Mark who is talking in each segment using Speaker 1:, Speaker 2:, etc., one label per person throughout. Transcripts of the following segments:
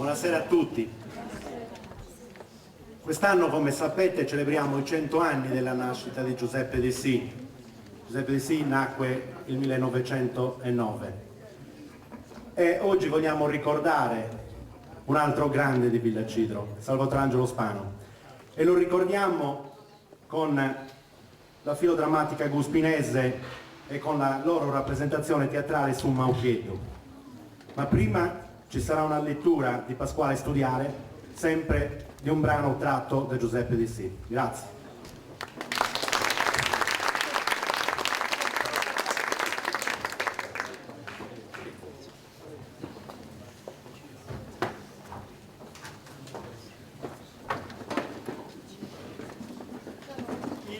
Speaker 1: Buonasera a tutti. Quest'anno, come sapete, celebriamo i 100 anni della nascita di Giuseppe Dessì. Giuseppe Dessì nacque nel 1909 e oggi vogliamo ricordare un altro grande di Villacidro, Salvatore Angelo Spano. E lo ricordiamo con la filodrammatica guspinese e con la loro rappresentazione teatrale Su Maucheddu. Ma prima ci sarà una lettura di Pasquale Studiale, sempre di un brano tratto da Giuseppe Dessì. Grazie.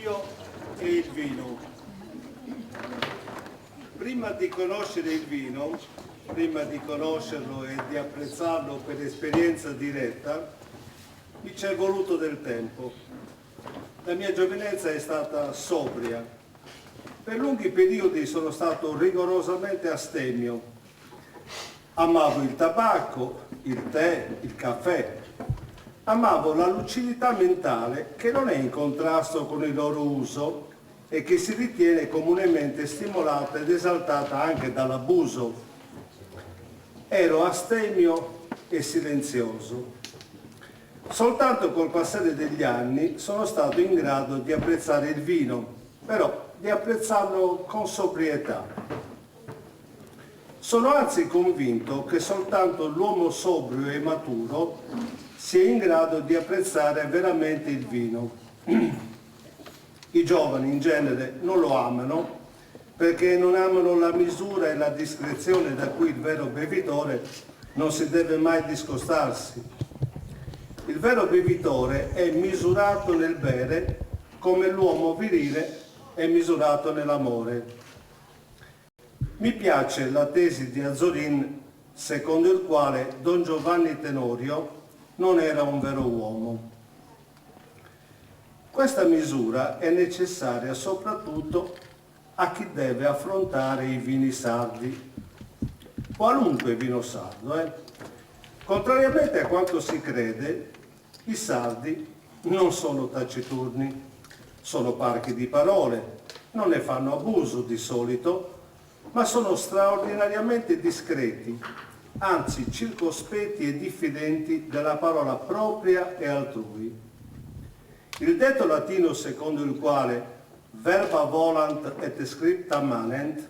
Speaker 2: Io e il vino. Prima di conoscere il vino, prima di conoscerlo e di apprezzarlo per esperienza diretta, mi c'è voluto del tempo. La mia giovinezza è stata sobria. Per lunghi periodi sono stato rigorosamente astemio. Amavo il tabacco, il tè, il caffè. Amavo la lucidità mentale che non è in contrasto con il loro uso e che si ritiene comunemente stimolata ed esaltata anche dall'abuso. Ero astemio e silenzioso. Soltanto col passare degli anni sono stato in grado di apprezzare il vino, però di apprezzarlo con sobrietà. Sono anzi convinto che soltanto l'uomo sobrio e maturo sia in grado di apprezzare veramente il vino. I giovani in genere non lo amano perché non amano la misura e la discrezione da cui il vero bevitore non si deve mai discostarsi. Il vero bevitore è misurato nel bere come l'uomo virile è misurato nell'amore. Mi piace la tesi di Azorin secondo il quale Don Giovanni Tenorio non era un vero uomo. Questa misura è necessaria soprattutto a chi deve affrontare i vini sardi, qualunque vino sardo. Eh? Contrariamente a quanto si crede, i sardi non sono taciturni, sono parchi di parole, non ne fanno abuso di solito, ma sono straordinariamente discreti, anzi circospetti e diffidenti della parola propria e altrui. Il detto latino secondo il quale verba volant et scripta manent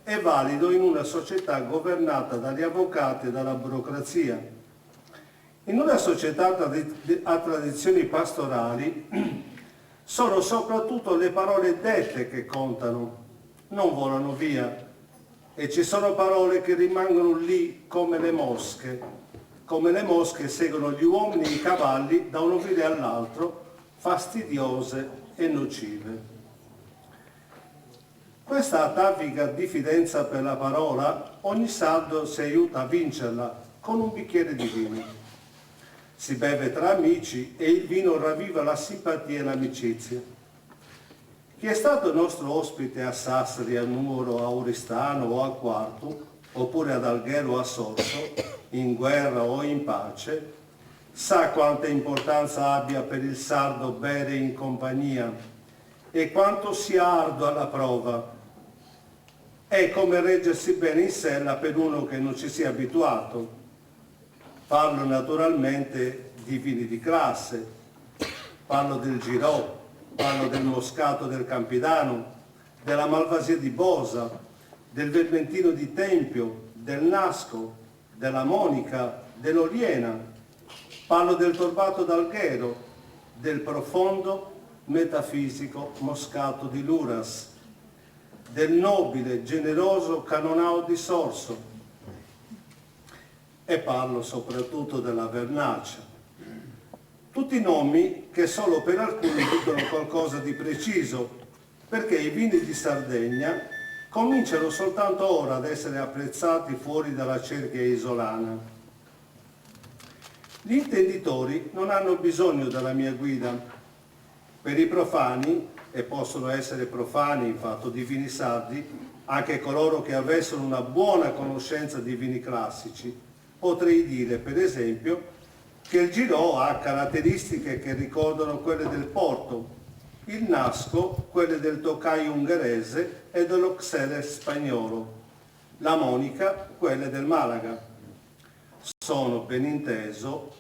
Speaker 2: è valido in una società governata dagli avvocati e dalla burocrazia. In una società a tradizioni pastorali sono soprattutto le parole dette che contano, non volano via. E ci sono parole che rimangono lì come le mosche, come le mosche seguono gli uomini e i cavalli da un ovile all'altro, fastidiose e nocive. Questa atavica diffidenza per la parola ogni sardo si aiuta a vincerla con un bicchiere di vino. Si beve tra amici e il vino ravviva la simpatia e l'amicizia. Chi è stato nostro ospite a Sassari, a Nuoro, a Oristano o a Quartu, oppure ad Alghero o a Sorso, in guerra o in pace, sa quanta importanza abbia per il sardo bere in compagnia e quanto sia ardua la prova. È come reggersi bene in sella per uno che non ci sia abituato. Parlo naturalmente di vini di classe, parlo del Girò, parlo del Moscato del Campidano, della Malvasia di Bosa, del Vermentino di Tempio, del Nasco, della Monica, dell'Oliena, parlo del Torbato d'Alghero, del profondo metafisico Moscato di Luras, del nobile, generoso Cannonau di Sorso e parlo soprattutto della Vernaccia. Tutti nomi che solo per alcuni dicono qualcosa di preciso, perché i vini di Sardegna cominciano soltanto ora ad essere apprezzati fuori dalla cerchia isolana. Gli intenditori non hanno bisogno della mia guida. Per i profani, e possono essere profani in fatto di vini sardi, anche coloro che avessero una buona conoscenza di vini classici, Potrei dire, per esempio, che il Girò ha caratteristiche che ricordano quelle del Porto, il Nasco quelle del Tokaji ungherese e dello Xeres spagnolo, la Monica quelle del Malaga. Sono, ben inteso,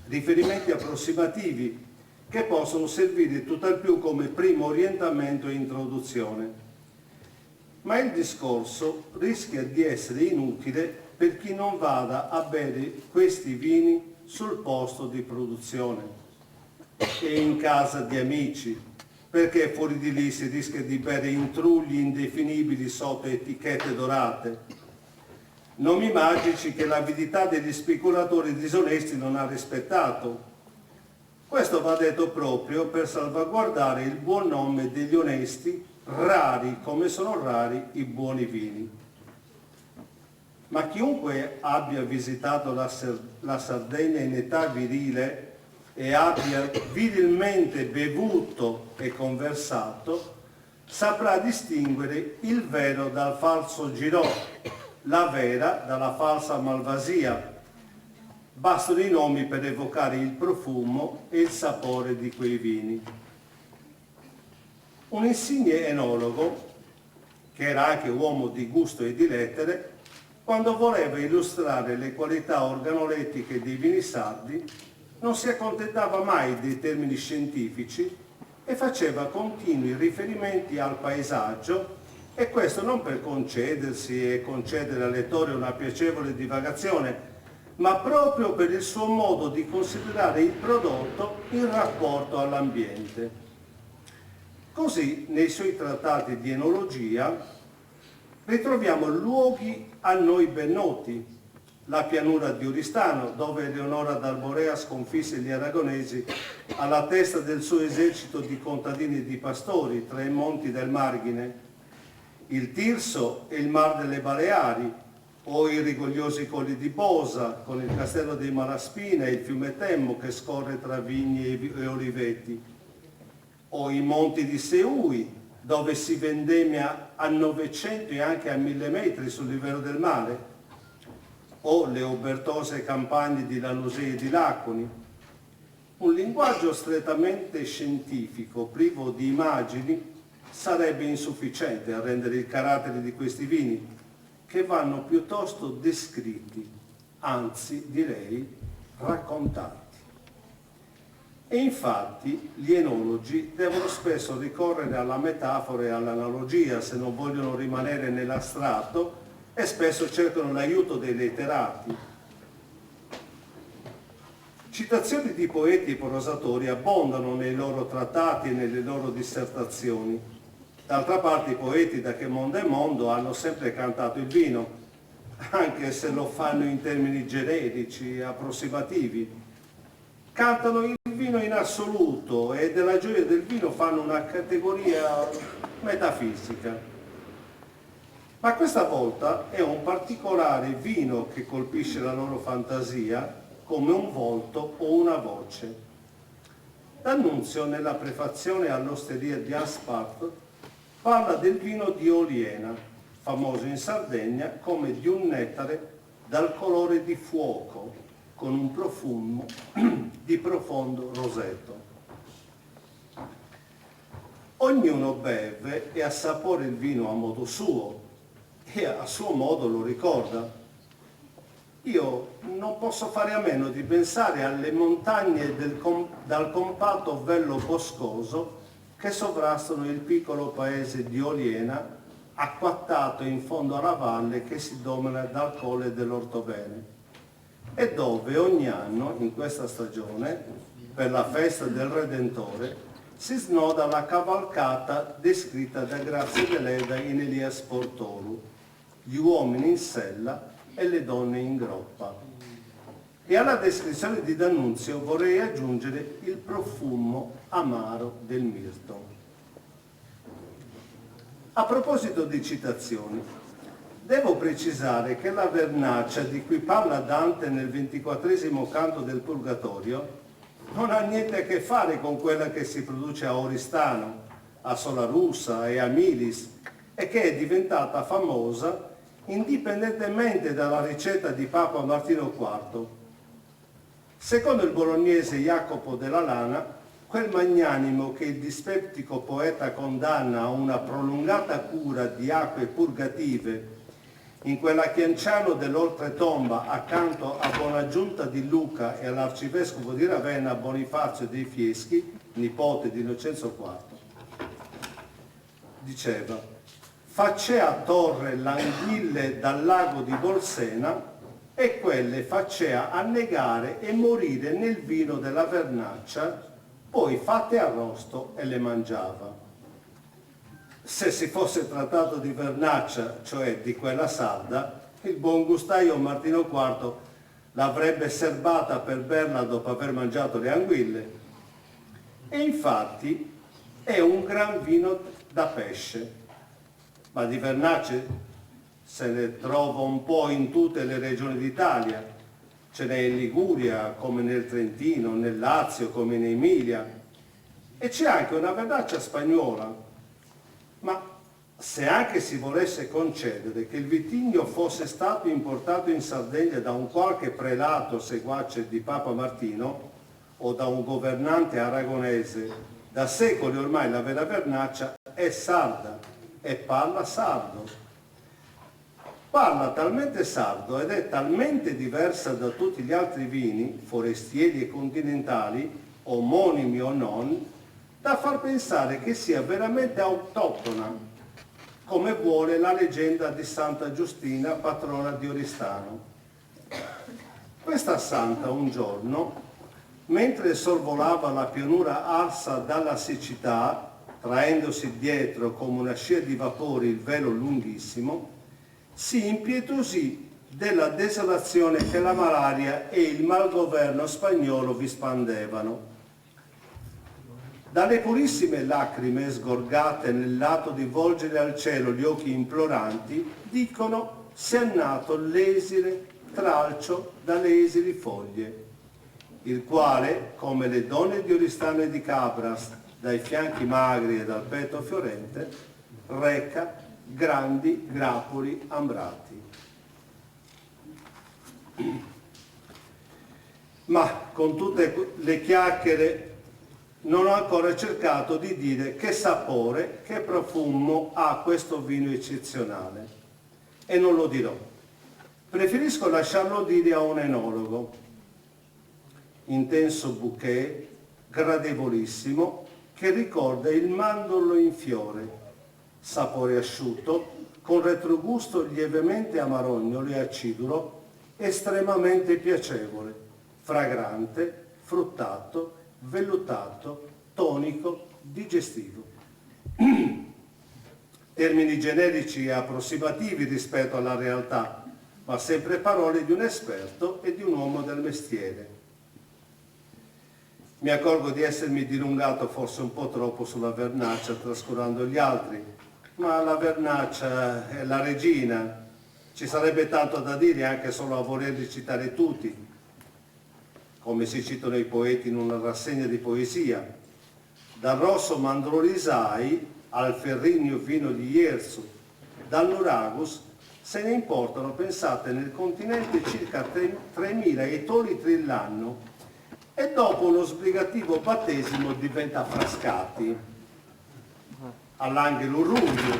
Speaker 2: riferimenti approssimativi che possono servire tutt'al più come primo orientamento e introduzione. Ma il discorso rischia di essere inutile per chi non vada a bere questi vini sul posto di produzione e in casa di amici, perché fuori di lì si rischia di bere intrugli indefinibili sotto etichette dorate. Nomi magici che l'avidità degli speculatori disonesti non ha rispettato. Questo va detto proprio per salvaguardare il buon nome degli onesti, rari come sono rari i buoni vini. Ma chiunque abbia visitato la, la Sardegna in età virile e abbia virilmente bevuto e conversato, saprà distinguere il vero dal falso Girò, la vera dalla falsa Malvasia. Bastano i nomi per evocare il profumo e il sapore di quei vini. Un insigne enologo, che era anche uomo di gusto e di lettere, quando voleva illustrare le qualità organolettiche dei vini sardi, non si accontentava mai dei termini scientifici e faceva continui riferimenti al paesaggio e questo non per concedersi e concedere al lettore una piacevole divagazione, ma proprio per il suo modo di considerare il prodotto in rapporto all'ambiente. Così, nei suoi trattati di enologia, ritroviamo luoghi a noi ben noti, la pianura di Oristano, dove Eleonora d'Arborea sconfisse gli aragonesi alla testa del suo esercito di contadini e di pastori tra i monti del Marghine, il Tirso e il Mar delle Baleari, o i rigogliosi colli di Bosa, con il castello dei Malaspina e il fiume Temmo che scorre tra vigne e oliveti, o i monti di Seui, dove si vendemmia a 900 e anche a 1000 metri sul livello del mare, o le obertose campagne di Lanusei e di Laconi. Un linguaggio strettamente scientifico, privo di immagini, sarebbe insufficiente a rendere il carattere di questi vini, che vanno piuttosto descritti, anzi direi raccontati. E infatti gli enologi devono spesso ricorrere alla metafora e all'analogia se non vogliono rimanere nell'astratto e spesso cercano l'aiuto dei letterati. Citazioni di poeti e prosatori abbondano nei loro trattati e nelle loro dissertazioni. D'altra parte i poeti da che mondo è mondo hanno sempre cantato il vino, anche se lo fanno in termini generici, approssimativi. Cantano il vino in assoluto e della gioia del vino fanno una categoria metafisica. Ma questa volta è un particolare vino che colpisce la loro fantasia come un volto o una voce. D'Annunzio, nella prefazione all'osteria di Aspart, parla del vino di Oliena, famoso in Sardegna come di un nettare dal colore di fuoco, con un profumo di profondo rosetto. Ognuno beve e assapora il vino a modo suo e a suo modo lo ricorda. Io non posso fare a meno di pensare alle montagne del com- dal compatto vello boscoso che sovrastano il piccolo paese di Oliena, acquattato in fondo alla valle che si domina dal colle dell'Ortobene e dove ogni anno, in questa stagione, per la festa del Redentore, si snoda la cavalcata descritta da Grazia Deledda in Elias Portoru, gli uomini in sella e le donne in groppa. E alla descrizione di D'Annunzio vorrei aggiungere il profumo amaro del mirto. A proposito di citazioni, devo precisare che la vernaccia di cui parla Dante nel 24° canto del Purgatorio non ha niente a che fare con quella che si produce a Oristano, a Solarussa e a Milis e che è diventata famosa Indipendentemente dalla ricetta di Papa Martino Quarto. Secondo il bolognese Jacopo della Lana, quel magnanimo che il dispeptico poeta condanna a una prolungata cura di acque purgative in quella Chianciano dell'oltretomba accanto a Bonagiunta di Luca e all'arcivescovo di Ravenna Bonifazio dei Fieschi, nipote di Innocenzo IV, diceva Facea torre l'anguille dal lago di Bolsena e quelle facea annegare e morire nel vino della vernaccia, poi fatte arrosto e le mangiava. Se si fosse trattato di vernaccia, cioè di quella sarda, il buon gustaio Martino IV l'avrebbe serbata per berla dopo aver mangiato le anguille. E infatti è un gran vino da pesce, ma di vernacce se ne trova un po' in tutte le regioni d'Italia. Ce n'è in Liguria, come nel Trentino, nel Lazio, come in Emilia. E c'è anche una vernaccia spagnola. Ma se anche si volesse concedere che il vitigno fosse stato importato in Sardegna da un qualche prelato seguace di Papa Martino o da un governante aragonese, da secoli ormai la vera vernaccia è sarda e parla sardo. Parla talmente sardo ed è talmente diversa da tutti gli altri vini, forestieri e continentali, omonimi o non, da far pensare che sia veramente autoctona, come vuole la leggenda di Santa Giustina, patrona di Oristano. Questa santa un giorno, mentre sorvolava la pianura arsa dalla siccità, traendosi dietro come una scia di vapori il velo lunghissimo, si impietosì della desolazione che la malaria e il malgoverno spagnolo vi spandevano. Dalle purissime lacrime sgorgate nell'atto di volgere al cielo gli occhi imploranti, dicono sia nato l'esile tralcio dalle esili foglie, il quale, come le donne di Oristano e di Cabras, dai fianchi magri e dal petto fiorente, reca grandi grappoli ambrati. Ma con tutte le chiacchiere non ho ancora cercato di dire che sapore, che profumo ha questo vino eccezionale. E non lo dirò. Preferisco lasciarlo dire a un enologo. Intenso bouquet, gradevolissimo, che ricorda il mandorlo in fiore, sapore asciutto, con retrogusto lievemente amarognolo e acidulo, estremamente piacevole, fragrante, fruttato, vellutato, tonico, digestivo. Termini generici e approssimativi rispetto alla realtà, ma sempre parole di un esperto e di un uomo del mestiere. Mi accorgo di essermi dilungato forse un po' troppo sulla vernaccia trascurando gli altri, ma la vernaccia è la regina. Ci sarebbe tanto da dire anche solo a volerli citare tutti, come si citano i poeti in una rassegna di poesia. Dal rosso Mandrolisai al ferrigno vino di Jerzu, dal Nuragus se ne importano, pensate, nel continente circa 3.000 ettolitri l'anno e dopo uno sbrigativo battesimo diventa Frascati. All'Anghelu Ruju,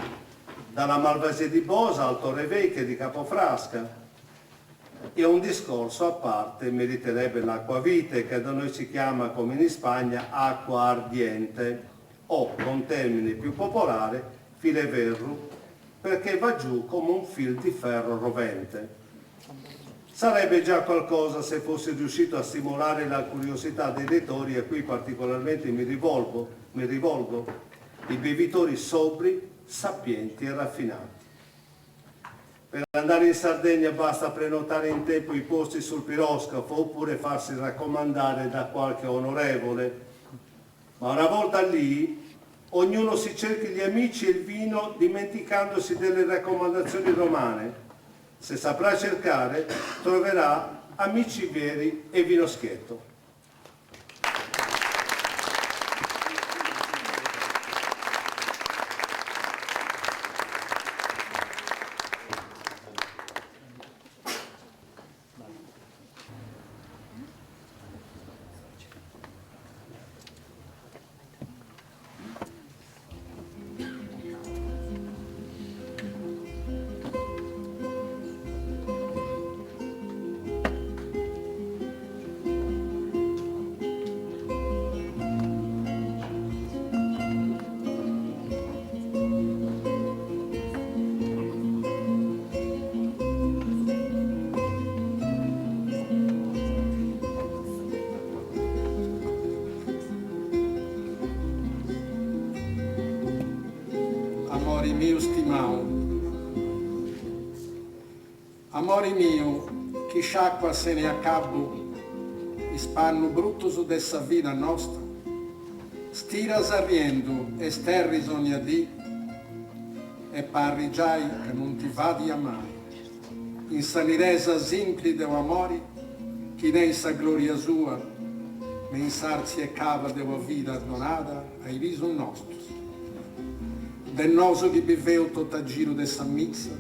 Speaker 2: dalla Malvasia di Bosa al Torrevecchia di Capofrasca. E un discorso a parte meriterebbe l'acquavite, che da noi si chiama, come in Spagna, acqua ardiente, o, con termine più popolare, fileverru, perché va giù come un fil di ferro rovente. Sarebbe già qualcosa se fossi riuscito a stimolare la curiosità dei lettori a cui particolarmente mi rivolgo, mi rivolgo, i bevitori sobri, sapienti e raffinati. Per andare in Sardegna basta prenotare in tempo i posti sul piroscafo oppure farsi raccomandare da qualche onorevole. Ma una volta lì, ognuno si cerchi gli amici e il vino dimenticandosi delle raccomandazioni romane. Se saprà cercare, troverà amici veri e vino schietto. miu stimau. Amori miu, chi sciacuas sene acabbu is pannus brutus de sa vida nosta, stiras arriendu e sterris onnia dì e parrit giai ca non ti fadias mai. In sa nidesa simpli de u'amori chi tenit sa gloria sua me in s'artzia e caba de una vida donada a is bisus nostus. De nosu chi biveus totu a giru de sa mitza,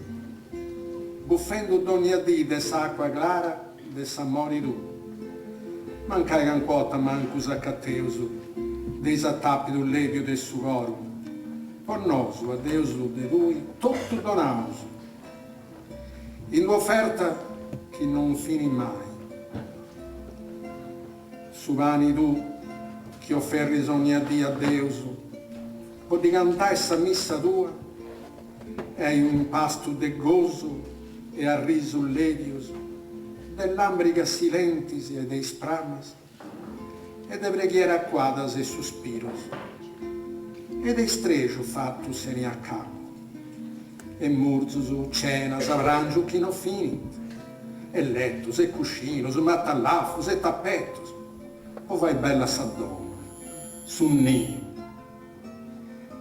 Speaker 2: bufendu dònnia dì de s'àcua clara de s'amori tuu. Mancai calincuna 'orta mancu s'acateus de is atàpidus lèbius de su coru, po nosu a Deus de tui totu donaus. In d'un'oferta chi non finit mai. Su pani tuu chi oferris ogna dì a Deus po ddi cantai sa missa tua est un'impastu de gosu e arrisus lèbius, de làmbrigas silentis e de ispramas e de preghieras cuadas e suspirus e de istrexus fatus sene acabu e murzus, cenas, prangius chi no finint e letus e cuscinus, matallafus e tapetus po fai bella sa domu, su niu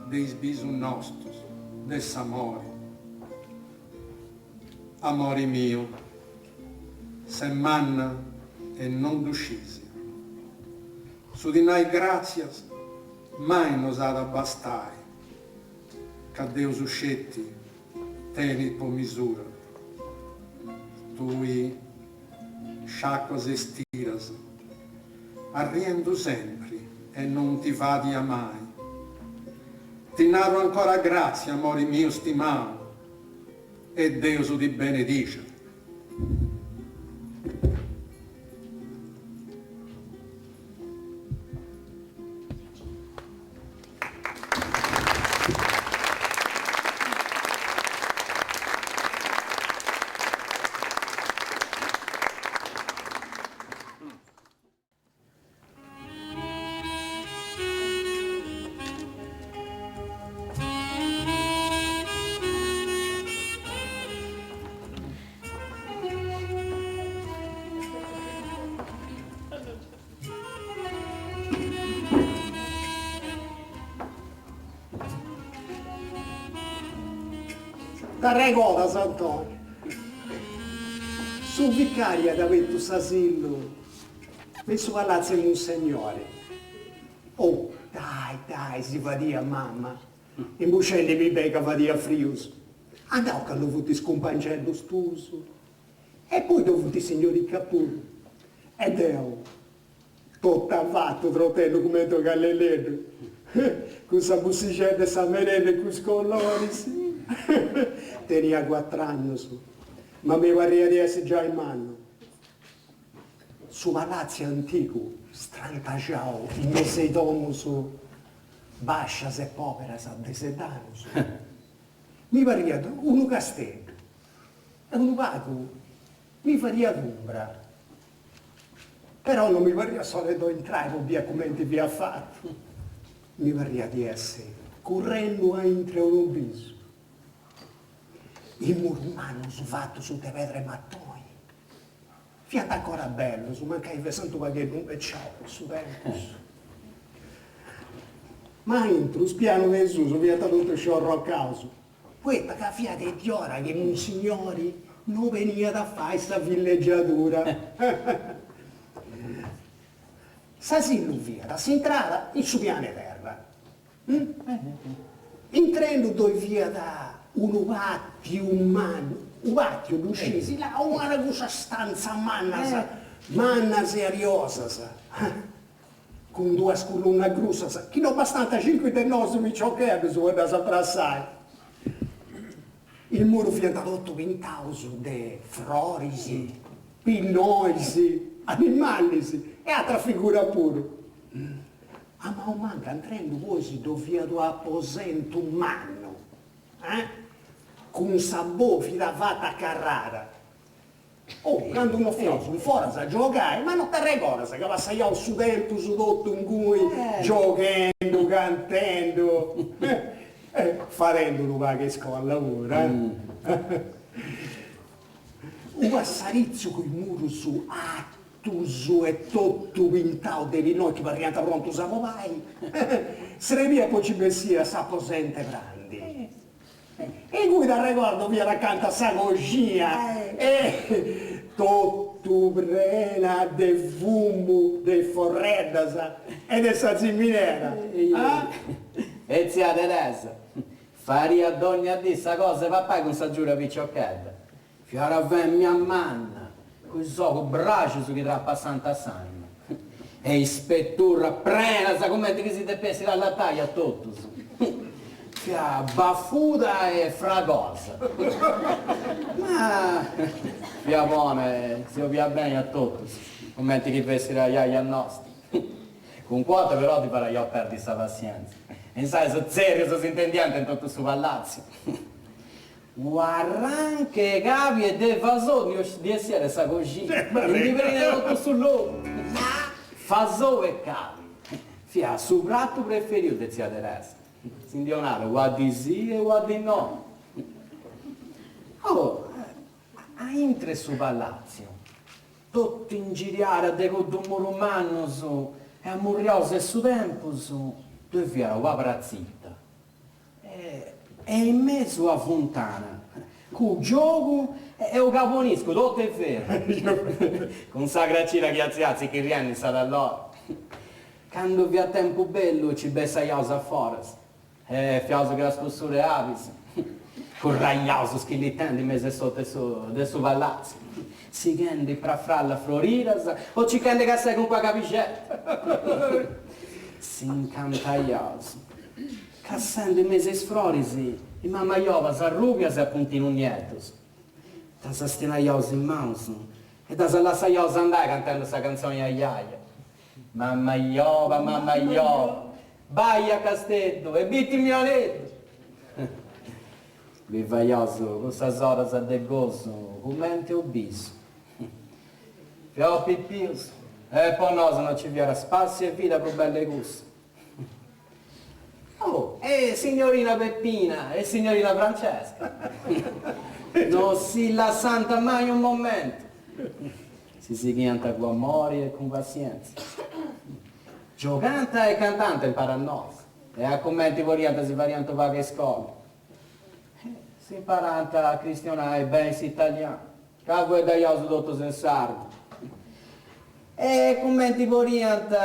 Speaker 2: de is bisus nostus, de s'amori. Amori miu, ses manna e non ddu scisi. Su ti nai gràtzias mai nos at a bastai, ca Deus sceti tenit po misura. Tui sciacuas e stiras, arriendu sempri e non ti fadias mai. Ti naru ancora gràtzias, amori miu stimau, e Deus ti benedixat.
Speaker 3: T'arregodas, Antoni? Su vicariu at abertu s'asillu me in su palatzu 'e Munsegnori. Oh, dai, dai, si fadiat mama, imbuscendi·mi beni ca fadiat frius. Andau ca ddu funt is cumpangeddus tuus. E poi ddu funt is signorica puru. E deu, totu avatu, trotendu cumenti unu callelleddu, cun sa bussixedda 'e sa merenda e cun is coloris. Tenia cuatr'annus, ma mi parriat di essi giai mannu. Su palatziu antigu, strantaxau in mesu 'e is domus bascias e poberas de Sedanus, mi pariat unu casteddu e unu pagu mi fadiat umbra, però non mi parriat s'ora 'e ddoi intrai po biri cumenti fiat fatu, mi parriat di essi currendu aintru 'e unu bisu. Is murus mannus fatus de pedra e matoni fiant ancora bellus, mancai fessant unu pagheddu imbeciaus po su tempus. Ma aintru is pianus de susu fiant totus sciorrocaus, poita ca fiat de diora chi Munsignori no beniat a fai sa villeggiadura. S'asillu fiat a s'intrada in su pianu 'e terra. Intrendu ddoi fiat unu pàtiu mannu, u' pàtiu ddu sciis, là, una de cussas stantzas mannas, mannas e ariosas, cun duas culunnas grussas, chi no bastant cincu de nosu piciocheddus po ddas abrassai. Is murus fiant totu pintaus de froris, pillonis, animalis e atras figuras puru. A manu manca intrendu pois ddo fiat u' aposentu mannu, eh, cun sa bòvida fata a carrada. Oh, candu no fiaus in foras a giogai, ma no t'arregodas ca passaiaus su tempus totu ingui gioghendu, cantendu. E fadendi unu pagu 'e iscola puru, eh. Unu passaritzu cun is murus artus e totu pintau de pilloni chi parriant prontus a bolai, srebiat po nci bessiri a s'aposent'e prandi. E ingui t'arregordu fiat acanta sa coxina e totu prena de fumu de is forreddas e de sa ziminera.
Speaker 4: E tzia Teresa fadiat dogna dì sa cosa 'e papai cun s'agiudu 'e piciochedda. Fiat una femmina manna, cun is ogus braxus chi trapassànt s'anima e is peturras prenas cumenti chi si depessit allatai a totus. Fiat bafuda e fragosa, ma fiat bona e si 'obiat beni a totus, cumenti chi fessit ajaja nosta. Cun quota però ti fadaiat perdi sa passienza e insaras is tzerrius s'intendiant in totu su pallatziu. U'arranche 'e cabi e de fasou ndi 'essiat de sa coxina e ndi preniat totu su logu. Fasou e cabi fiat su pratu preferiu de tzia Teresa. Si ndi 'onat ua dì sì e ua dì no. Oh, a intre su palàtziu, totu ingiriada de cuddus murus mannus e ammurriaus de su tempus, ddoi fiat ua pratzita. E in mesu ua funtana, cun giogu e u caboniscu totu 'e ferru, cun sa cracina chi atziat tzichirriendi in sa tallora. Candu fiat tempus bellu ci bessaiaus a foras e fiaus che ascussura 'e abis, curraiaus schillitendi in mesu 'e s'ortu de su pallatziu, sighendi prafrallas froridas o circhendi 'e cassai calincuna cabixedda. S'incantaiaus. Cassendi in mesu 'e is froris is mamaiobas arrubias e a puntinus nieddus. Ddas tenaiaus in manus e ddas lassaiaus andai cantendi sa cantzoni 'e ajaja. Mamaioba, mamaioba, bai a Casteddu e bitimi Aleddu! Bivaiaus cussas oras de gosu cumenti unu bisu. Fiaus pipius e po nosu no ci fiat spassiu e vida prus bella 'e cussa. Oh, e signorina Peppina e signorina Francesca no si lassant mai unu momentu, si sighiant cun amori e cun passienza, giogant e cantant impari a nosu e a cumenti podiant si fadiant unu pagu 'e iscola, s'imparant a chistionai beni s'italianu, ca fueddaiaus totus in sardu. E cumenti podiant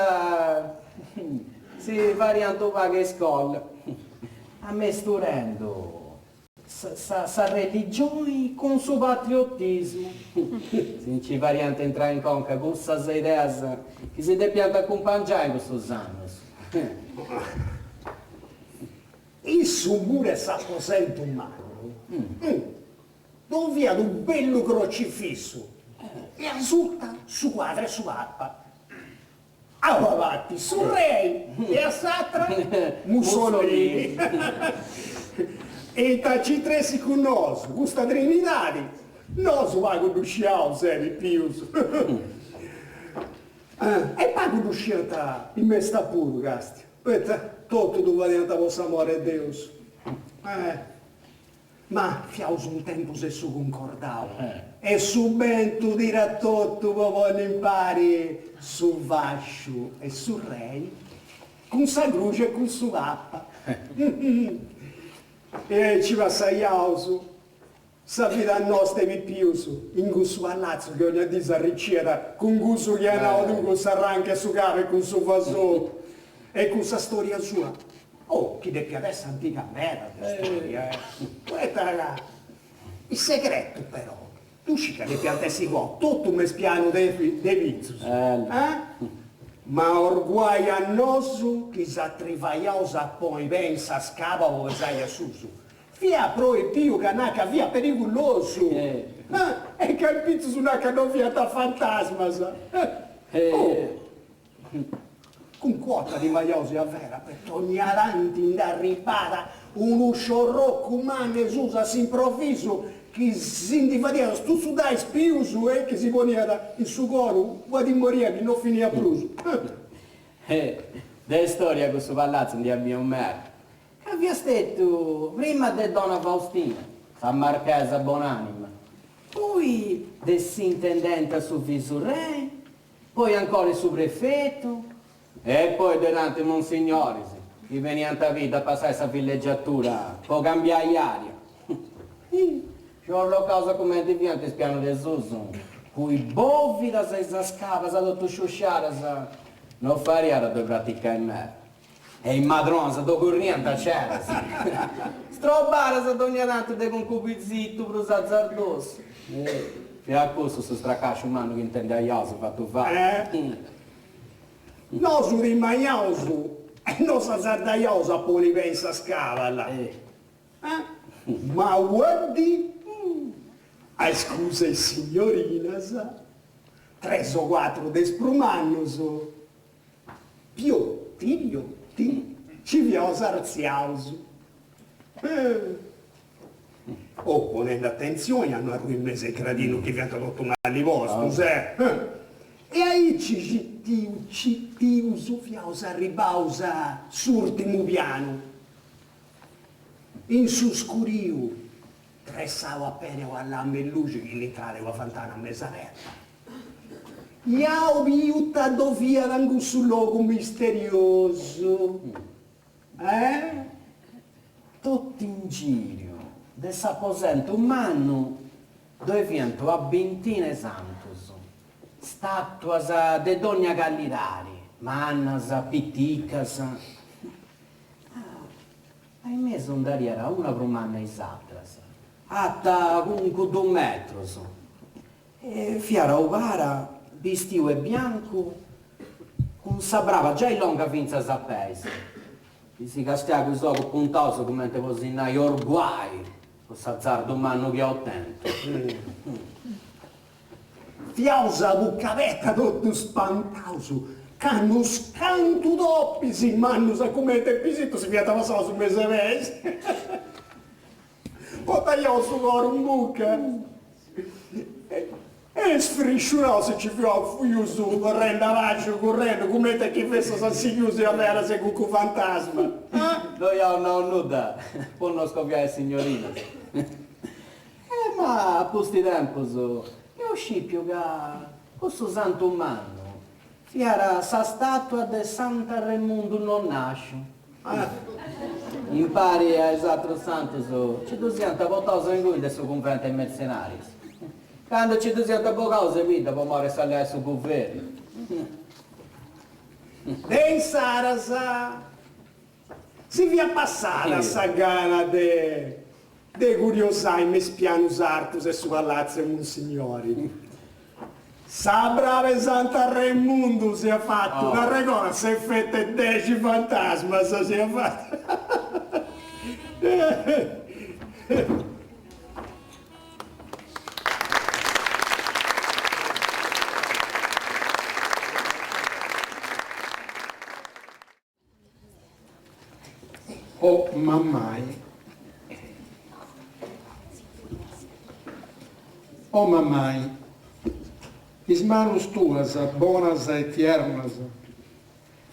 Speaker 4: si fadiant unu pagu 'e iscola, amesturendu sa religioni cun su patriotismu, si nci fadiant intrai in conca cussas ideas chi si depiant acumpangiai in cussus annus.
Speaker 3: In su muru 'e s'aposentu mannu Ddu fiat unu bellu crocifissu e asuta su cuadru 'e su Papa. A una parti su rei e a s'atra Mussolini. E ita nc'intressit cun nosu custa Trinidadi? Nosu pagu ddu sciaus, eh, pipius. E pagu ddu sciant in mesta puru, castia, poita totu ddu fadiant po s'amori 'e Deus. Ma fiaus in tempus 'e su cuncordau e su bentu tirat totu po ponni impari su fasciu e su rei cun sa gruxi e cun su papa. E aici passaiaus sa vida nosta 'e pipius in cussu pallatzu chi ogna dì s'arriciat cun cussu chi as nau tui cun s'arranca 'e su cabu e cun su fasou e cun sa storia sua Oh, chi depiat essi antiga meda de storia, eh. Poita ca il segretu però, ddu scis ca depiant essi cuau totu me is pianus de de pitzus, eh? Ma orguai a nosu chi s'atrivaiaus a ponni pei in sa scaba po pesai a susu. Fiat proibiu ca naca fiat perigulosu, eh? E ca in pitzus naca ddoi fiant fantasmas. Oh! Cun quota di maiosi a vera poita ogna tanti nd'arribàt unu sciorrocu mannu 'e susu a s'improvvisu chi si ndi fadiat stuzzudai is pius e chi si poniat in su coru una timoria chi no finiat prus.
Speaker 4: De storia cussu pallatzu ndi at biu meda. E fiat stetiu prima de donna Faustina, sa marchesa bonanima, poi de s'intendente a su visurrei, poi ancora 'e su prefetu e poi de tantis monsignoris chi beniant a bidda a passai sa villeggiatura po cambiai aria. Sciorrocaus cumenti fiant is pianus de susu, cun is bovidas e is scabas totu sciusciadas, no fadiat a ddoi praticai meda. E is madronas ddu curriant a ceras, strobadas dogna tantu de cuncu pizitu prus azzardosu. Fiat cussu su stracasciu mannu chi intendiaiaus fatu fatu.
Speaker 3: Nosu timaiaus e no s'azzardaiaus a poni pei in sa scabas. Ma una dì, a iscusa 'e is signorinas, tres o cuatru de is prus mannus, Piotti piotti, ci fiaus artziaus. Oh, ponendi atentzioni a no arrui in mesu 'e gradinus chi fiant totu mali postus, eh! E aici citiu citius fiaus arribbaus a s'urtimu pianu. In su scuriu, tressau apena una lampa 'e luxi chi nd'intràt de una fantana mesa aberta. Iau biu ita ddo fiat in cussu logu misteriosu, eh?
Speaker 4: Totu in giriu de s'aposentu mannu ddoi fiant una bintina 'e santus, statuas de dogna callidadi, mannas, piticas. Ma in mesu nd'ariat una prus manna 'e is atras, ata cuncu dus metrus. E fiat unu para bistiu 'e biancu cun sa braba giai longa fintzas a peis, chi si castiàt cun is ogus puntaus cumenti po si nai orguai po s'azardu mannu chi iaus tentu.
Speaker 3: Fiaus a buca aberta totu spantaus candu unus cantu topis mannus a cumenti 'e pisitus si fiant passaus in mesu 'e peis. Portaiaus su coru in buca e sfrisciuraus nci fiaus fuius torrendi a basciu currendu cumenti chi fessant sighius diaveras de cuncu fantasma.
Speaker 4: No iaus nau nudda po no scoviai is signorinas. Eh ma a pusti tempus eus scipiu ca cussu santu mannu fiat sa statua de Sant'Arremundu non nasciu. Impari a is atrus santus nci ddus iant portaus ingui de su cunventu 'e is mertzenarius, candu nci ddus iant bogaus 'e bidda po mori 'e sa lei 'e su guvernu.
Speaker 3: De insaras si fiat passada sa gana de de curiosai me is pianus artus 'e su palàtziu 'e Munsignori. Sa braba 'e Sant'Arremundu s'iat fatu, t'arregodas s'efetu 'e dexi fantasmas s'iat fatu.
Speaker 5: O mammai. O mammai, is manus tuas bonas e tiernas,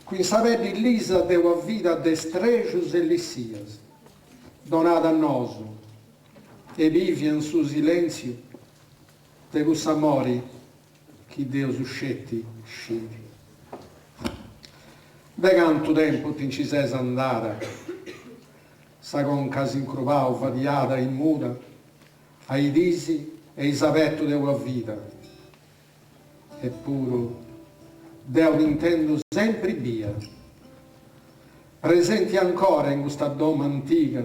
Speaker 5: cun sa peddi lisa de una vida de strexus e lissias, donada a nosu, e bivia in su silentziu de cuss'amori chi Deus sceti scit. De cantu tempus ti nci ses andada, sa conca as incrubau fadiada e muda a is diis e is abetus de una vida. Eppuru deu t'intendu sempri bia, presenti ancora in custa domu antiga,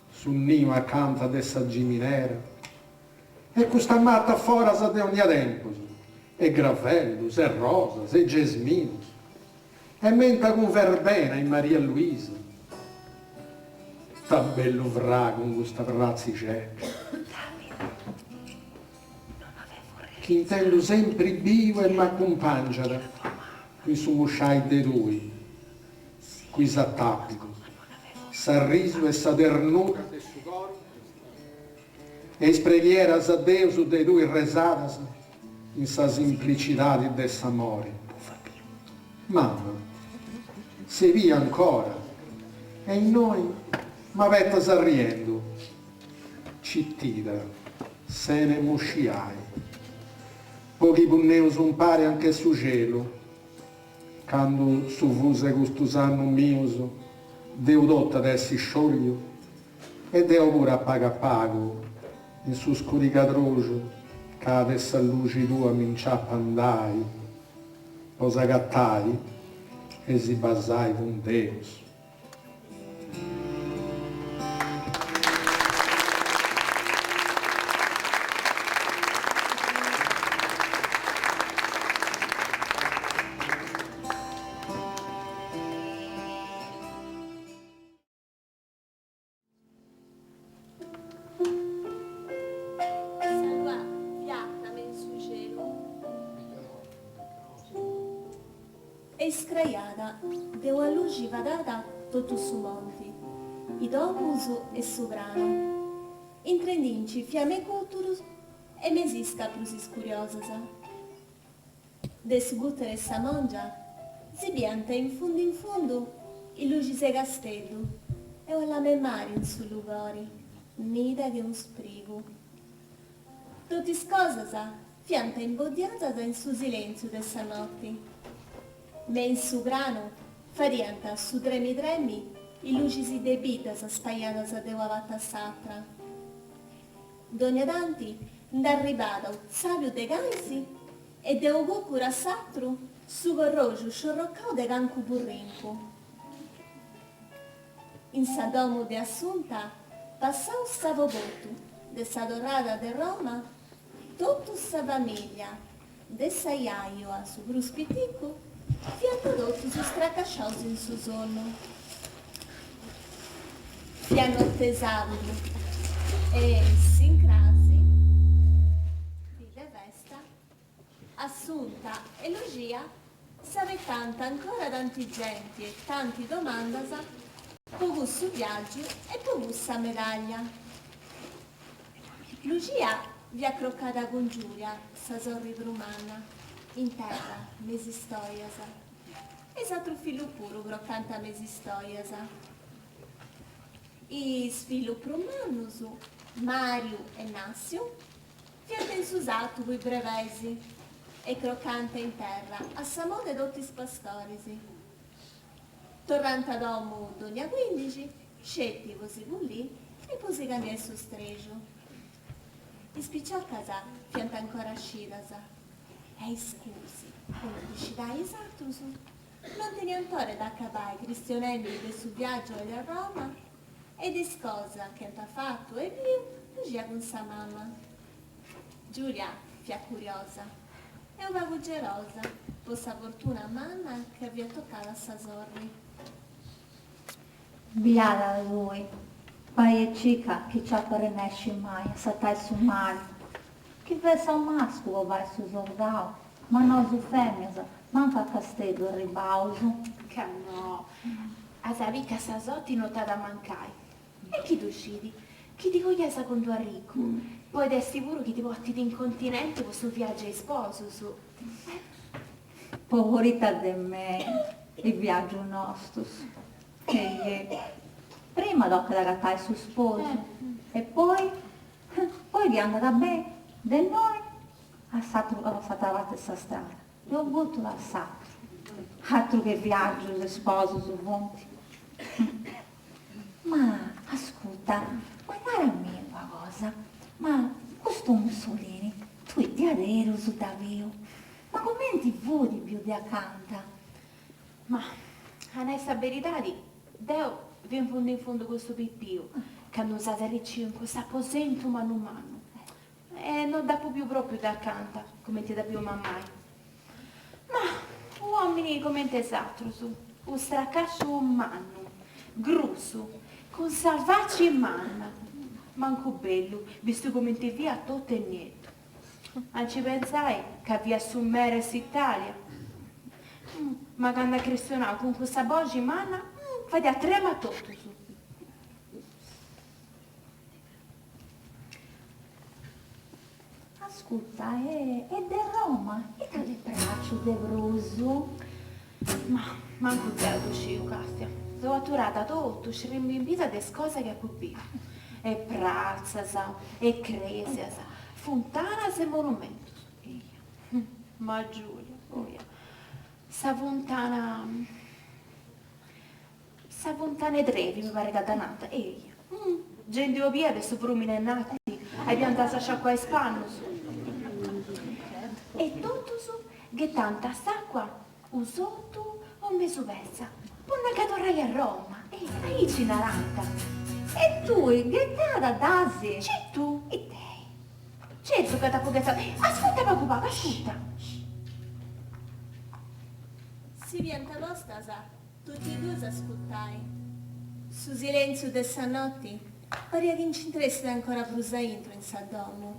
Speaker 5: su niu acanta de sa giminera e custa mata foras de ogna tempus e gravellus e rosas e gesminus e menta cun verbena e Maria Luisa. Ita bellu fragu in custa pratzixedda chi intendu sempri biu e m'acumpangiat cun su musciai de tui, cun is atàpidus. S'arrisu e sa ternura de su coro e is preghieras a Deus de tui resadas in sa simplicidadi de s'amori. Mamma, ses bia ancora. E innoi m'abetas arriendu, citida, sene musciai, po chi punneus umpari anch'est su celu, candu su fusu 'e custus annus mius deu totu at essi sciògliu e deu puru a pagu a pagu in su scurigadroxu ca de sa luxi tua mi nc'apu andai po s'agatai e si basai cun Deus.
Speaker 6: Sa lua fiat me in su celu. E iscraiada de una luxi fadada totu su monti, i domus e su pranu, intrendinci fiama 'e gùturus e mesisca prus iscuriosas. De su gùturu 'e sa Mòngia si biant in fundu in fundu is luxis 'e Casteddu e una lama 'e mari in su lugori, nida che unu sprigu. Totu is cosas fiant imboddiadas in su silèntziu de sa noti. Me in su pranu fadiant su tremi tremi is luxis de biddas spaiadas de una parti a s'atra. Dogna tanti nd'arribàt u tzàpiu de cais e de u cùcuru a s'atru su corroxu sciorrocau de cancu burrincu. In sa domu de Assunta, passau s'avobotu de sa torrada de Roma, totu sa famìllia, de s'ajaju a su prus piticu, fiant totus stracasciaus in su sonnu. Fiat note 'e sàbudu e s'incrasi, dì de festa, Assunta e Luxia s'abetant ancora tanti genti e tanti domandas po cussu viàgiu e po cussa medàllia. Luxia fiat crocada cun Giulia, sa sorri prus manna, in terra, me is istojas. E s'atru fillu puru crocànt me is istojas. Is fillus prus mannus, Mariu e Nassiu, fiant in su satu cun is brebeis e crocànt in terra a sa moda 'e totu is pastoris. Torrànt a domu dogna cuindixi, sceti po si pullì e po si cambiai su strexu. Is piciocas fiant ancora scidas e iscusi, po no ndi scidai is atrus, non teniant ora de acabai cristionendi de su viàgiu de Roma e de is cosas chi ant fatu e biu Luxia cun sa mama. Giulia fiat curiosa e unu pagu gelosa po sa fortuna manna chi fiat tocada a sa sorri.
Speaker 7: Biada tui, bai e cica chi c'apu a arrennesci mai a satai su mari. Chi fessat u mascu po fai su sordau, ma nosu femias mancu a Casteddu arribbaus.
Speaker 8: Ca no, as a bì ca sa soti no t'at a mancai. E chi ddu scit, chi ti coias cun d'unu arricu, podit essi puru chi ti portit in continenti po su viaggiu 'e is sposus.
Speaker 7: Poborita de mei, is viaggius nostus. Ehi, prima tocat a agatai su sposu e poi, poi chi andat beni, de innoi a s'atra parti de sa strada, de unu gùturu a s'atru. Atru che viaggius e sposus funt. Ma ascurta, ma narami una cosa, ma custu Mussolini, tui diaderus dd'as biu? Ma cumenti fut biu de acanta?
Speaker 8: Ma, a nai sa beridadi, deu fia in fundu in fundu cun su pipiu, candu dd'at arriciu in cuss'aposentu mannu mannu, e no dd'apu biu propriu de acanta, cumenti dd'at biu mammai. Ma, u' omini cumenti is atrus, u' stracasciu mannu, grussu, cun sa faci manna, mancu bellu, bistu cumenti fiat totu e nieddu. A nci pentzai ca fiat su mere 'e s'Italia. Ma candu at chistionau cun cussa boxi manna, fadiat tremi a totus.
Speaker 7: Ascurta, e de Roma ita t'est praxiu de prus?
Speaker 8: Ma mancu deu ddu sciu, Castia. So aturada totu srimbimbida de is cosas chi apu biu. E pratzas, e crèsias, funtanas e monumentus. Eia. Ma Giulia, oia. Sa funtana. Sa funtana 'e Trevi mi parit ca dda nant, eia. Genti 'obiat de su frumini ananti a i piantas a sciacuai is pannus. E totus ghetant a s'acua u soddu o mesu petza po no nche torrai a Roma, eia, aici narant.
Speaker 7: E tui ghetada dd'asi?
Speaker 8: Citu! Itei. Certu ca dd'apu ghetada. Ascurta pagu pagu, ascurta.
Speaker 6: Si fiant postas Totu e duas a ascurtai. Su silentziu de sa noti pariat chi nci intressit ancora prus aintru in sa domu,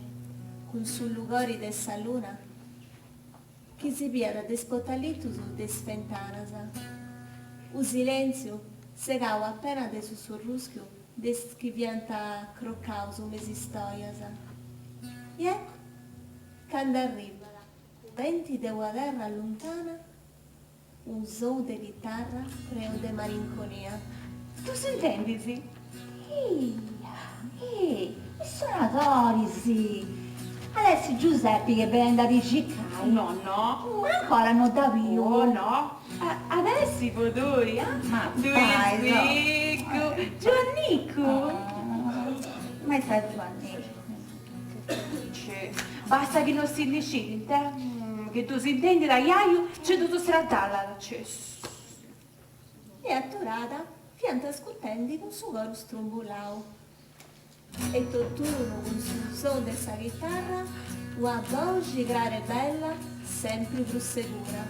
Speaker 6: cun su lugori de sa luna chi si biat de is potalitus de is fentanas. U silentziu segau apena de su surruschiu de is chi fiant crocaus me is istojas. I eccu, candu arribat, cumenti de una terra luntana, Unu sou de chitarra prenu de malinconia.
Speaker 8: Ddu s'intendis?
Speaker 7: Eia, ehi, is sonadoris! At essi Giuseppi chi est benendi a ti circai.
Speaker 8: No, no.
Speaker 7: Ma ancora no dda biu.
Speaker 8: Oh no, at essi po tui, ah?
Speaker 7: Ma bai,
Speaker 8: no. Ddu iscricu. Giuannicu?
Speaker 7: Ma ita Giuannicu?
Speaker 8: Cè, basta chi no si ndi scidint, eh, chi ddus intendit aiaiu nci ddus straddallat, cè.
Speaker 6: E aturada fiant ascurtendi cun su coru strumbulau. E totunu cun su sou de sa chitarra ua boxi crara e bella sempri prus segura.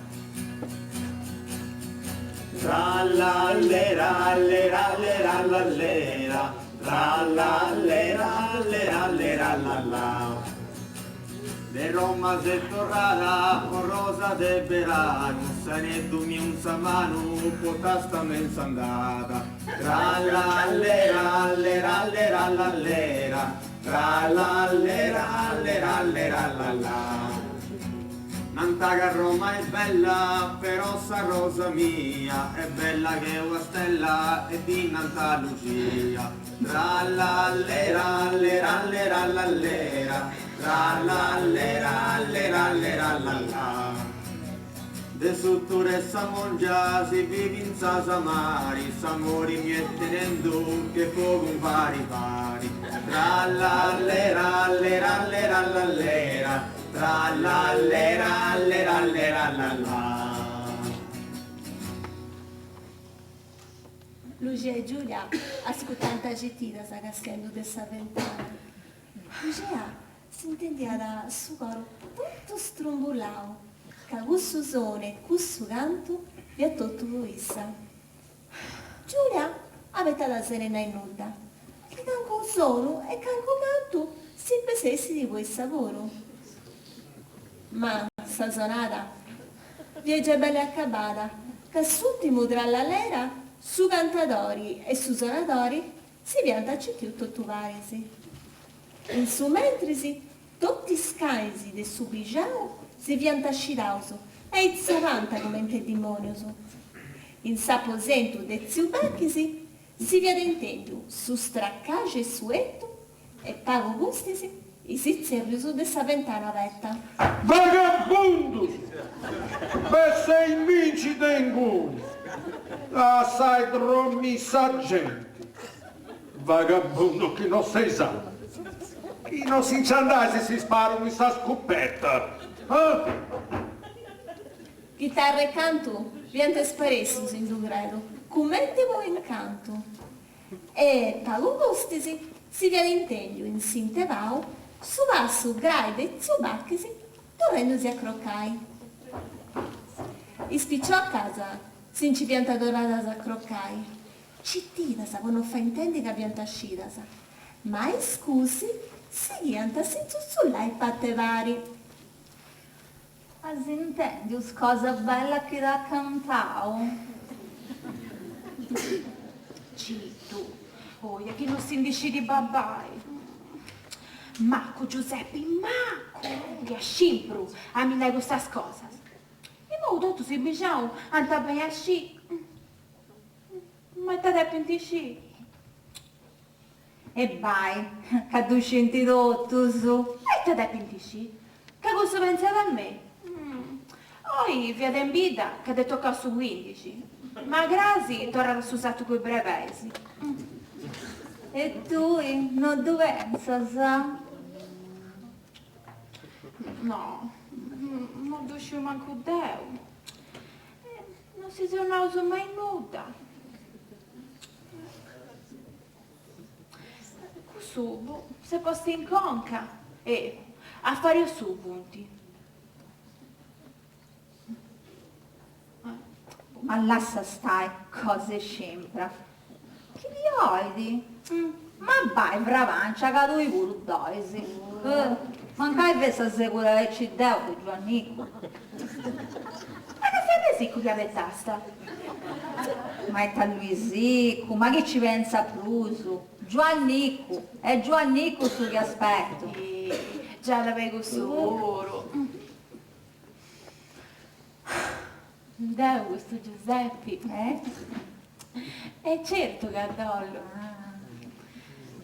Speaker 9: Trallallera allera allera allallera Trallallera allera allera allallà De Roma ses torrada o rosa de beranu s'aneddu miu in sa manu potasta me in s'andada Trallallera allera allera allallera Trallallera allera allera allallà Nanta ca Roma est bella, però sa rosa mia est bella che una stella e ddi nanta Lucia. Trallallera allera allera allallera, trallallera allera allera allallà. De su Tur'e sa Mongia si bit finzas a mari, s'amori miu est tenendu che fogu in pari pari. Trallallera allera allera allallera, Trallallera allera allera allallà.
Speaker 6: Luxia e Giulia ascurtant citidas castiendu de sa ventana. Luxia s'intendiat su coru totu strumbulau ca cussu sonu e cussu cantu fiat totu po issa. Giulia abetat sene nai nudda, chi cancu sonu e cancu cantu si pesessit po issa puru. Ma sa sonada fiat giai bella e acabada, ca s'ùrtimu trallalera su cantadori e su sonadori si fiant citiu totu paris. In su mentris totu is canis de su bixinau si fiant scidaus e itzapànt comente dimònios. In s'aposentu de tziu Bachis si fiat intèndiu su stracaxu 'e su 'entu e pagu pustis is itzèrrius de sa ventana aberta.
Speaker 5: Vagabundus! Besseiminci de inguni! Lassai dromì sa genti! Vagabundu chi no seis ateru! Chi no si nci andais si sparu cun sa scupeta! Ah!
Speaker 6: Chitarra e cantu fiant sparèssius in d'u tretu, cumenti po incantu. E pagu pustis si fiat intèndiu in s'intevau su passu grai de tziu Bachis torrendu-si a crocai. Is piciocas si nci fiant torradas a crocai, citidas po no fai intendi ca fiant scidas, ma a iscusi sighiant a si tzutzullai pat'e pari.
Speaker 7: As intèndiu cosa bella chi t'at cantau?
Speaker 8: Citu, oia chi no si ndi scidit babbai. Macu Giuseppi, macu! Oia scimpru a mi nai custas cosas. Imou totus in bixinau ant a benni a scì. Ma ita depint scì?
Speaker 7: E bai, ca ddu scint totus.
Speaker 8: E ita depint scì? Ca cussu pentzat a mei. Oi fiat in bidda ca dd'est tocau su cuindixi, ma crasi torrat a su satu cun is brebeis.
Speaker 7: E tui no ddu pentzas?
Speaker 8: No, no ddu sciu mancu deu. No si seus naus mai nudda. Cussu, boh, s'est postu in conca e afàrius suus funt.
Speaker 7: Ma lassa stai, cosa 'e scimpra. Chi ti 'oit? Ma bai, frabancia, ca tui puru dd'ois. Mancai fessas segura aici deu de Giuannicu.
Speaker 8: Ma no fiat Luisicu chi abetasta?
Speaker 7: Ma ita Luisicu, ma chi ci pentzat prus? Giuannicu, est Giuannicu su chi aspetu.
Speaker 8: Già at a bei cussu puru. Deu custu Giuseppi. E certu ca dd'ollu.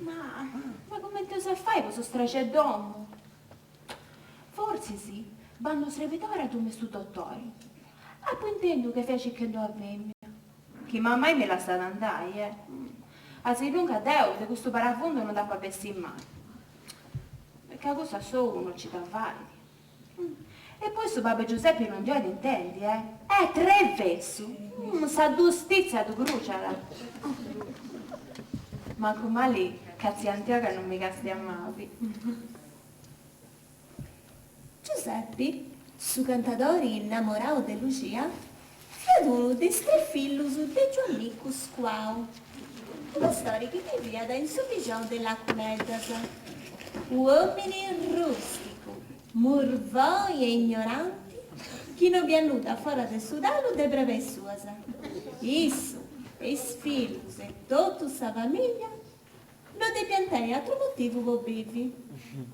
Speaker 8: Ma ma cumenti eus a fai po su straxu 'e domu? Fortzis bandu srebidora a domu 'e su dotori. Apu intendiu ca fiat circhendu una femina. Chi mammai mi lassat andai, eh. Asinunca deu de custu parafundu non nd'apu a bessiri mai. Ca cussu a sou non ci dda fait. E poi su babbu 'e Giuseppi non ddi 'olit intendi, eh! Est trevessu! Sa giustizia ddu cruciat! Mancu mali ca tzia Antioga non mi castiat mabi.
Speaker 6: Giuseppi, su cantadori innamorau de Luxia, fiat unu de is tres fillus de Giuannicu Scuau, unu pastori chi biviat in su bixinau de Lacuneddas. U'omini rusticu, murvoi e ignoranti, chi no biat nudda foras de su talu de brebeis suas. Issu e is fillus e totu sa famiglia no depiant tenni atru motivu po bivi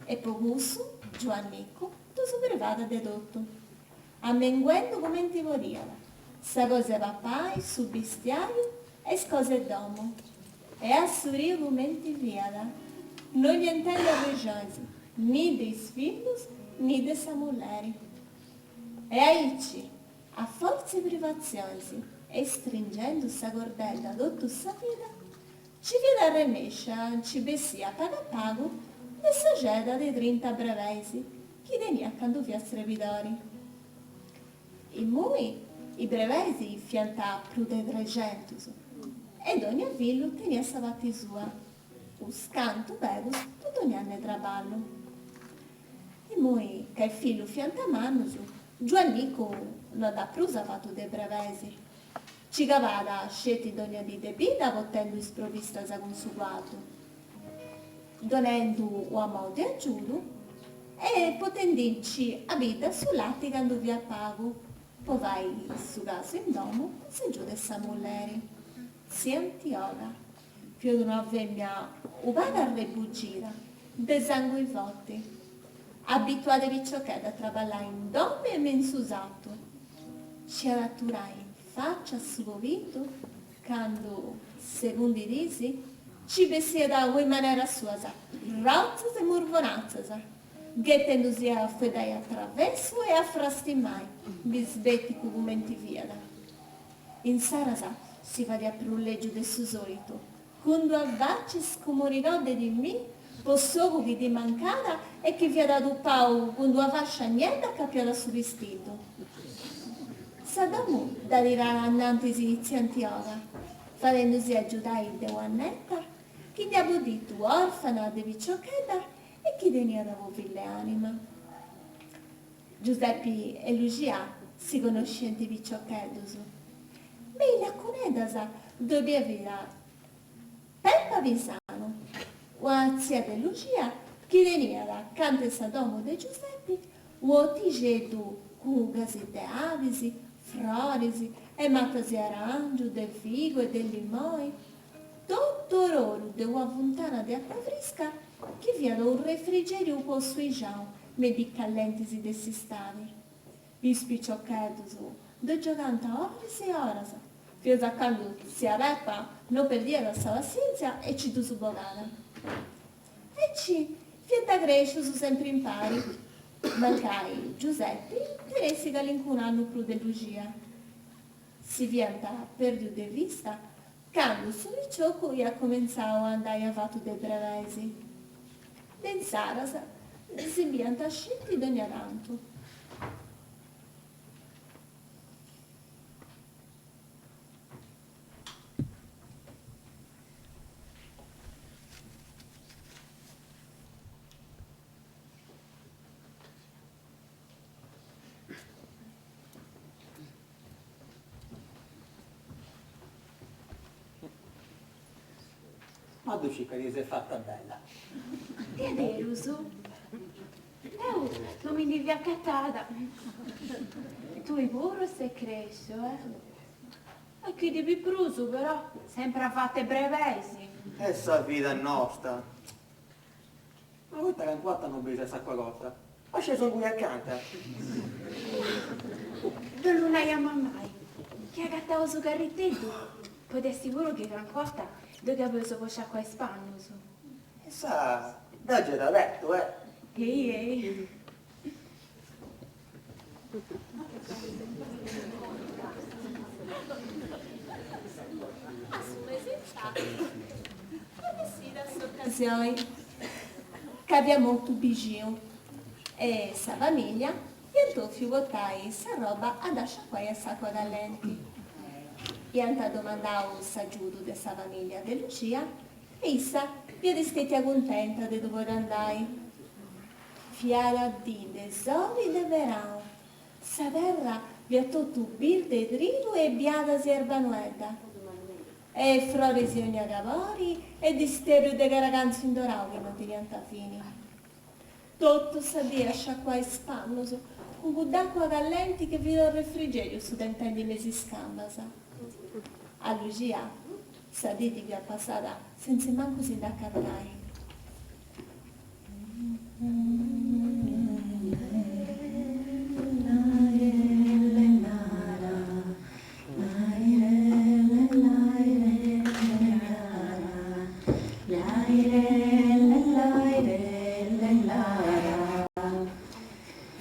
Speaker 6: e po cussu Giuannicu ddus privàt de totu. Amenguendu cumenti podiat, sa cosa 'e papai, su bistiariu e is cosas 'e domu. E assuriu cumenti fiat, no 'oliat intendi arrexonis ni de is fillus ni de sa mulleri. E aici, a fortza 'e privatzionis e stringendu sa cordedda totu sa vida, Ci fiat arrennescia a nci bessì a pagu a pagu de sa ceda de trinta brebeis chi teniat candu fiat srebidori. Immoi is brebeis fiant prus de trexentus e dogna fillu teniat sa parti sua, us cantu pegus po dogna annu 'e traballu. Immoi ca is fillus fiant mannus, Giuannicu no andàt prus avatu de brebeis. Ci cabàt sceti dogna dì de bidda potendu is provistas cun su cuaddu, donendu ua mou de agiudu e potendinci a bidda su lati candu fiat pagu, po fai su casu in domu cun s'agiudu 'e sa mulleri. Tzia Antioga fiat una femmia u pagu arrebugida, de sangui forti, abituada 'e piciochedda a traballai in domu e me in su satu. Sciat aturai in faccia a su pobiddu candu, segundu disi, ci bessiat cun is maneras suas rotzas e murvonatzas, ghetendusi a fueddai a travessu e a frastimai, bisbeticu cumenti fiat. Insaras si fadiat prus lègiu de su sòlitu, cun d'ua faci scumonigau de timì po s'ogu chi ddi mancàt e chi fiat atupau cun d'ua fàscia niedda acapiada a su pistiddu. Sa domu dda tiràt anantis tzia Antioga, fadendusi agiudai de ua neta chi dd'iat bodditu òrfana de piciochedda e chi teniat po fill'e anima. Giuseppi e Luxia si connosciant de piciocheddus. Me is Lacuneddas ddoi biviat Peppa Pisanu, una tzia de Luxia chi teniat acanta 'e sa domu de Giuseppi u' otixeddu cun ugas de abis, froris e matas de arangiu, de figu e de limoi, totu ororu de una funtana de acua frisca chi fiat unu refrigeriu po su 'ixinau me dì callentis de s'istadi. Is piciocheddus ddoi giogànt oras e oras. Finas a candu tzia Pepa no perdiat sa passièntzia e ci ddus bogàt. Aici fiant crèscius sempri impari, mancai Giusepi tenessit calincunu annu prus de Luxia. Si fiant pèrdius de vista candu su piciocu iat cumentzau a andai avatu de brebeis. De insaras si biant sceti dònnia tantu.
Speaker 10: Ma ddu sciu ca ti ses fata bella.
Speaker 8: Diaderus? Deu no mi ndi fia acatada. Tui puru ses cresciu, eh? E chi ti biu prus, però, sempri avatu 'e brebeis.
Speaker 10: Est sa vida nosta. Ma poita calincuna 'orta no beis a s'acua cota? Ma scesu inguni acanta.
Speaker 8: Ma ddu nai a mammai chi agatau su carriteddu, podit essi puru chi calincuna 'orta ddu cabeus po sciacuai is pannus.
Speaker 10: E sa, deu gei dd'abertu, eh.
Speaker 8: Ei ei.
Speaker 6: A su mesi infatu fiat bessida s'ocasioni ca fiat mortu bixinu e sa familia iant 'ofiu portai s'arroba a dda sciacuai a s'acua callenti. Iant domandau s'agiudu de sa familia de Lucia e issa fiat istetia cuntenta de ddu podi andai. Fiat dì de soli de beranu. Sa terra fiat totu birde trigu e biada s'erba noedda. E froris 'e ogna cabori e disterriu de caragantzu indorau chi no teniant fini. Totu sa dì a sciacuai is pannus cun cudd'acua callenti chi fiat unu refrigeriu sudentendi me is cambas. A Luxia sa dì ddi fiat passada sentzi mancu si nd'acatai.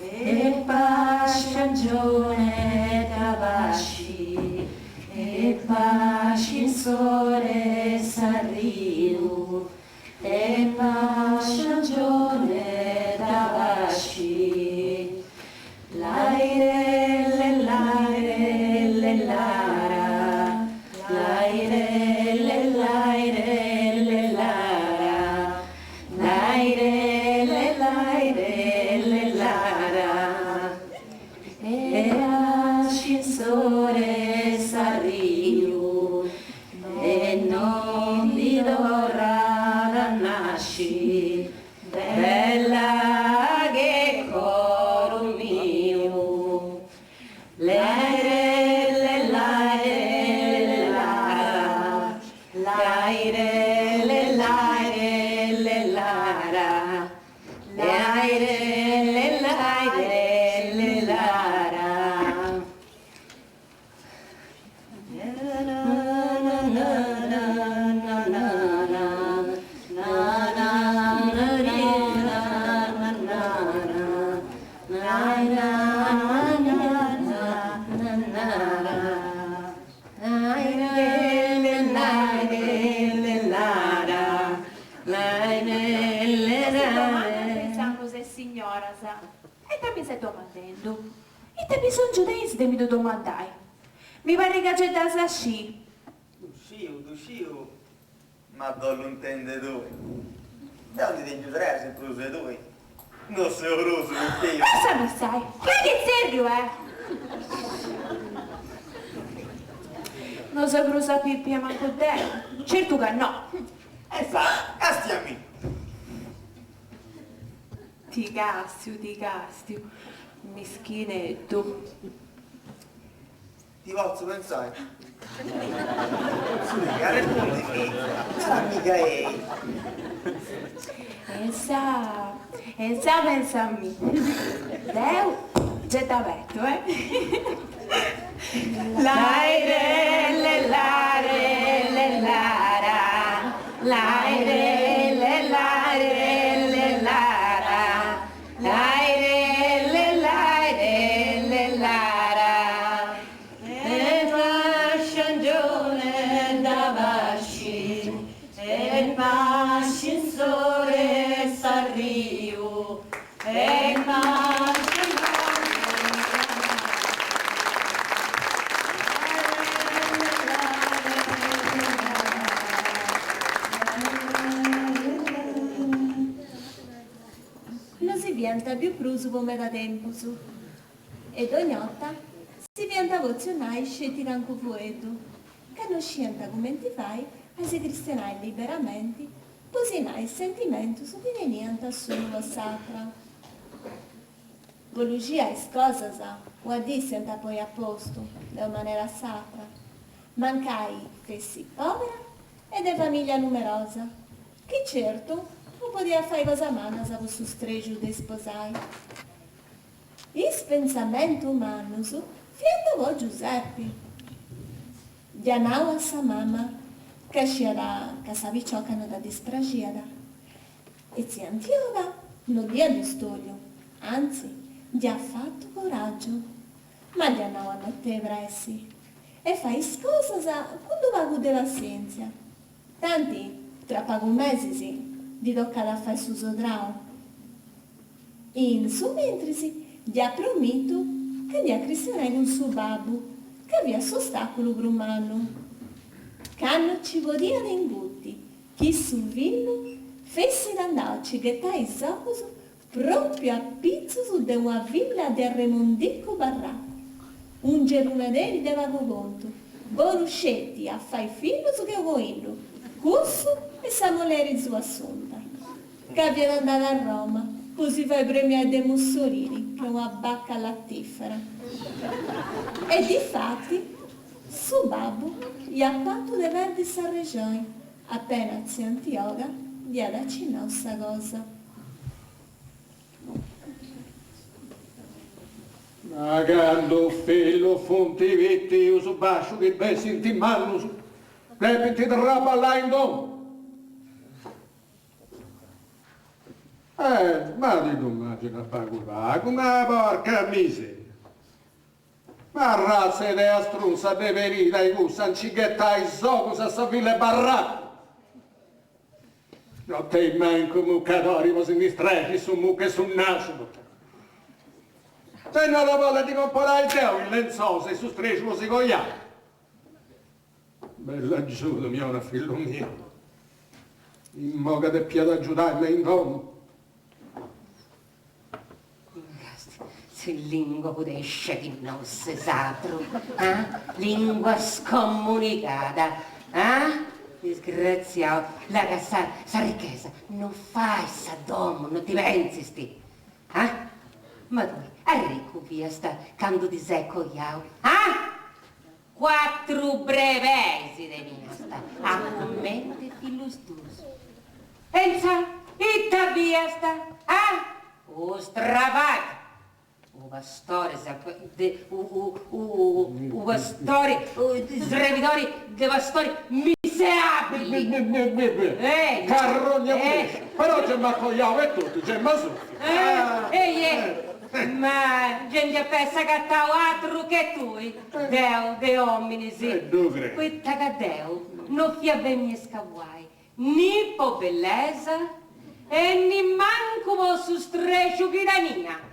Speaker 11: E pasci angione tabaxi e pasci in s'or'e s'arriu E pasci angione tabaxi Laire laire le lara Laire le laire le lara Laire le laire le lara E pasci in s'or'e s'arriu E no ndi torrat a nasci, bella che coru miu. Laire le laire le lara, laire le laire le lara, laire le laire le lara.
Speaker 8: Si domandant is annos e signoras, Ita mi ses domandendu? Ita bisongiu tenis de mi ddu domandai? Mi parrit ca gei dd'as a scì.
Speaker 10: Ddu sciu, ddu sciu, ma dd'ollu intendi tui. Deu ndi tengiu tres in prus de tui. No seu prus pipiu.
Speaker 8: Lassami stai, ma chi tzerriu eh! No seu prus a pipia mancu deu, certu ca no.
Speaker 10: E sa, castiamì.
Speaker 8: Ti càstiu, ti càstiu, mischineddu.
Speaker 10: Ti potzu pentzai? Sui, arrespundimì, narami ca ei.
Speaker 8: E sa, e sa pentza a mi. Deu gei dd'abetu, eh. Laire, le.
Speaker 6: fiant bius prus po meda tempus e dogna 'orta si fiant potzius nai sceti cancu fueddu, ca no sciant cumenti fai a si cristionai liberamenti po si nai is sentimentus chi teniant s'unu po s'atra. Po Luxia is cosas una dì s'iant a poi a postu, de una manera o s'atra, mancai fessit pobera e de famiglia numerosa, chi certu no podiat fai cosa mannas po su strexu de isposai. Is pentzamentus mannus fiant po Giusepi. Dd'iat nau a sa mama ca sciat ca sa picioca no dda dispraxiat e tzia Antioga no dd'iat distòlliu, antzi, dd'iat fatu coràgiu. Ma dd'iat nau a no tenni pressi e fai is cosas cun d'u pagu de passièntzia. Tanti, tra pagu mesis, ddi tocat a fai su sodrau. In su mentris dd'iat promitu ca diat cristionai cun su babbu, ca fiat s'ostàculu prus mannu. Ca no ci podiat inguti chi su fillu fessit andau a ci ghetai is ogus pròpiu a pitzus de una filla de Arremundicu Barracu, un gerrunaderi de pagu contu, bonu sceti a fai fillus che u coillu, cussu e sa mulleri sua Assunta, ca fiat andada a Roma po si fai premiai de Mussolini che una bacca lattifera. E difati, su babbu iat patu de perdi s'arrexoni Appena tzia Antioga dd'iat acinnau sa cosa.
Speaker 2: Ma candu fillus funt pitius basciu chi bessint mannus, depint traballai in domu. Eh, ma ti ddu immagina pagu pagu, ma porca miseria. Ma arratza 'e idea strunza de benit dae cussa a nci ghetai is ogus a sa filla 'e Barracu. No tenit mancu mucadori po si ndi strexi su mucu 'e su nasu. E no dda bollu a ddi comporai deu is lentzolas e su strexu po si coiai. Bell'agiudu mi 'onat fillu miu. Imoi ca depiat agiudai me in domu.
Speaker 11: Si lingua pudescia chi no ses atru, ah? Lingua scomunicada, ah? Disgraziau, là ca sa sa ricchesa no fait sa domu, no ti pentzist, ah? Ma tui arriccu fiast candu ti ses coiau, ah? Cuatru brebeis teniast, a cumenti fillus tuus. E insa', ita fiast, ah? U strabagliu! U pastore de u pastore, srebidori de pastori miserabili!
Speaker 2: Carrogna pudescia! Però gei m'at coiau e totu, gei m'at suffiu!
Speaker 11: Ehi Ma gei ndi ap'essi agatau atru che tui, deu, de ominis.
Speaker 2: E ddu creu.
Speaker 11: Poita ca deu no fia femina 'e scavuai, ni po bellesa e nimancu po su strexu chi tenia,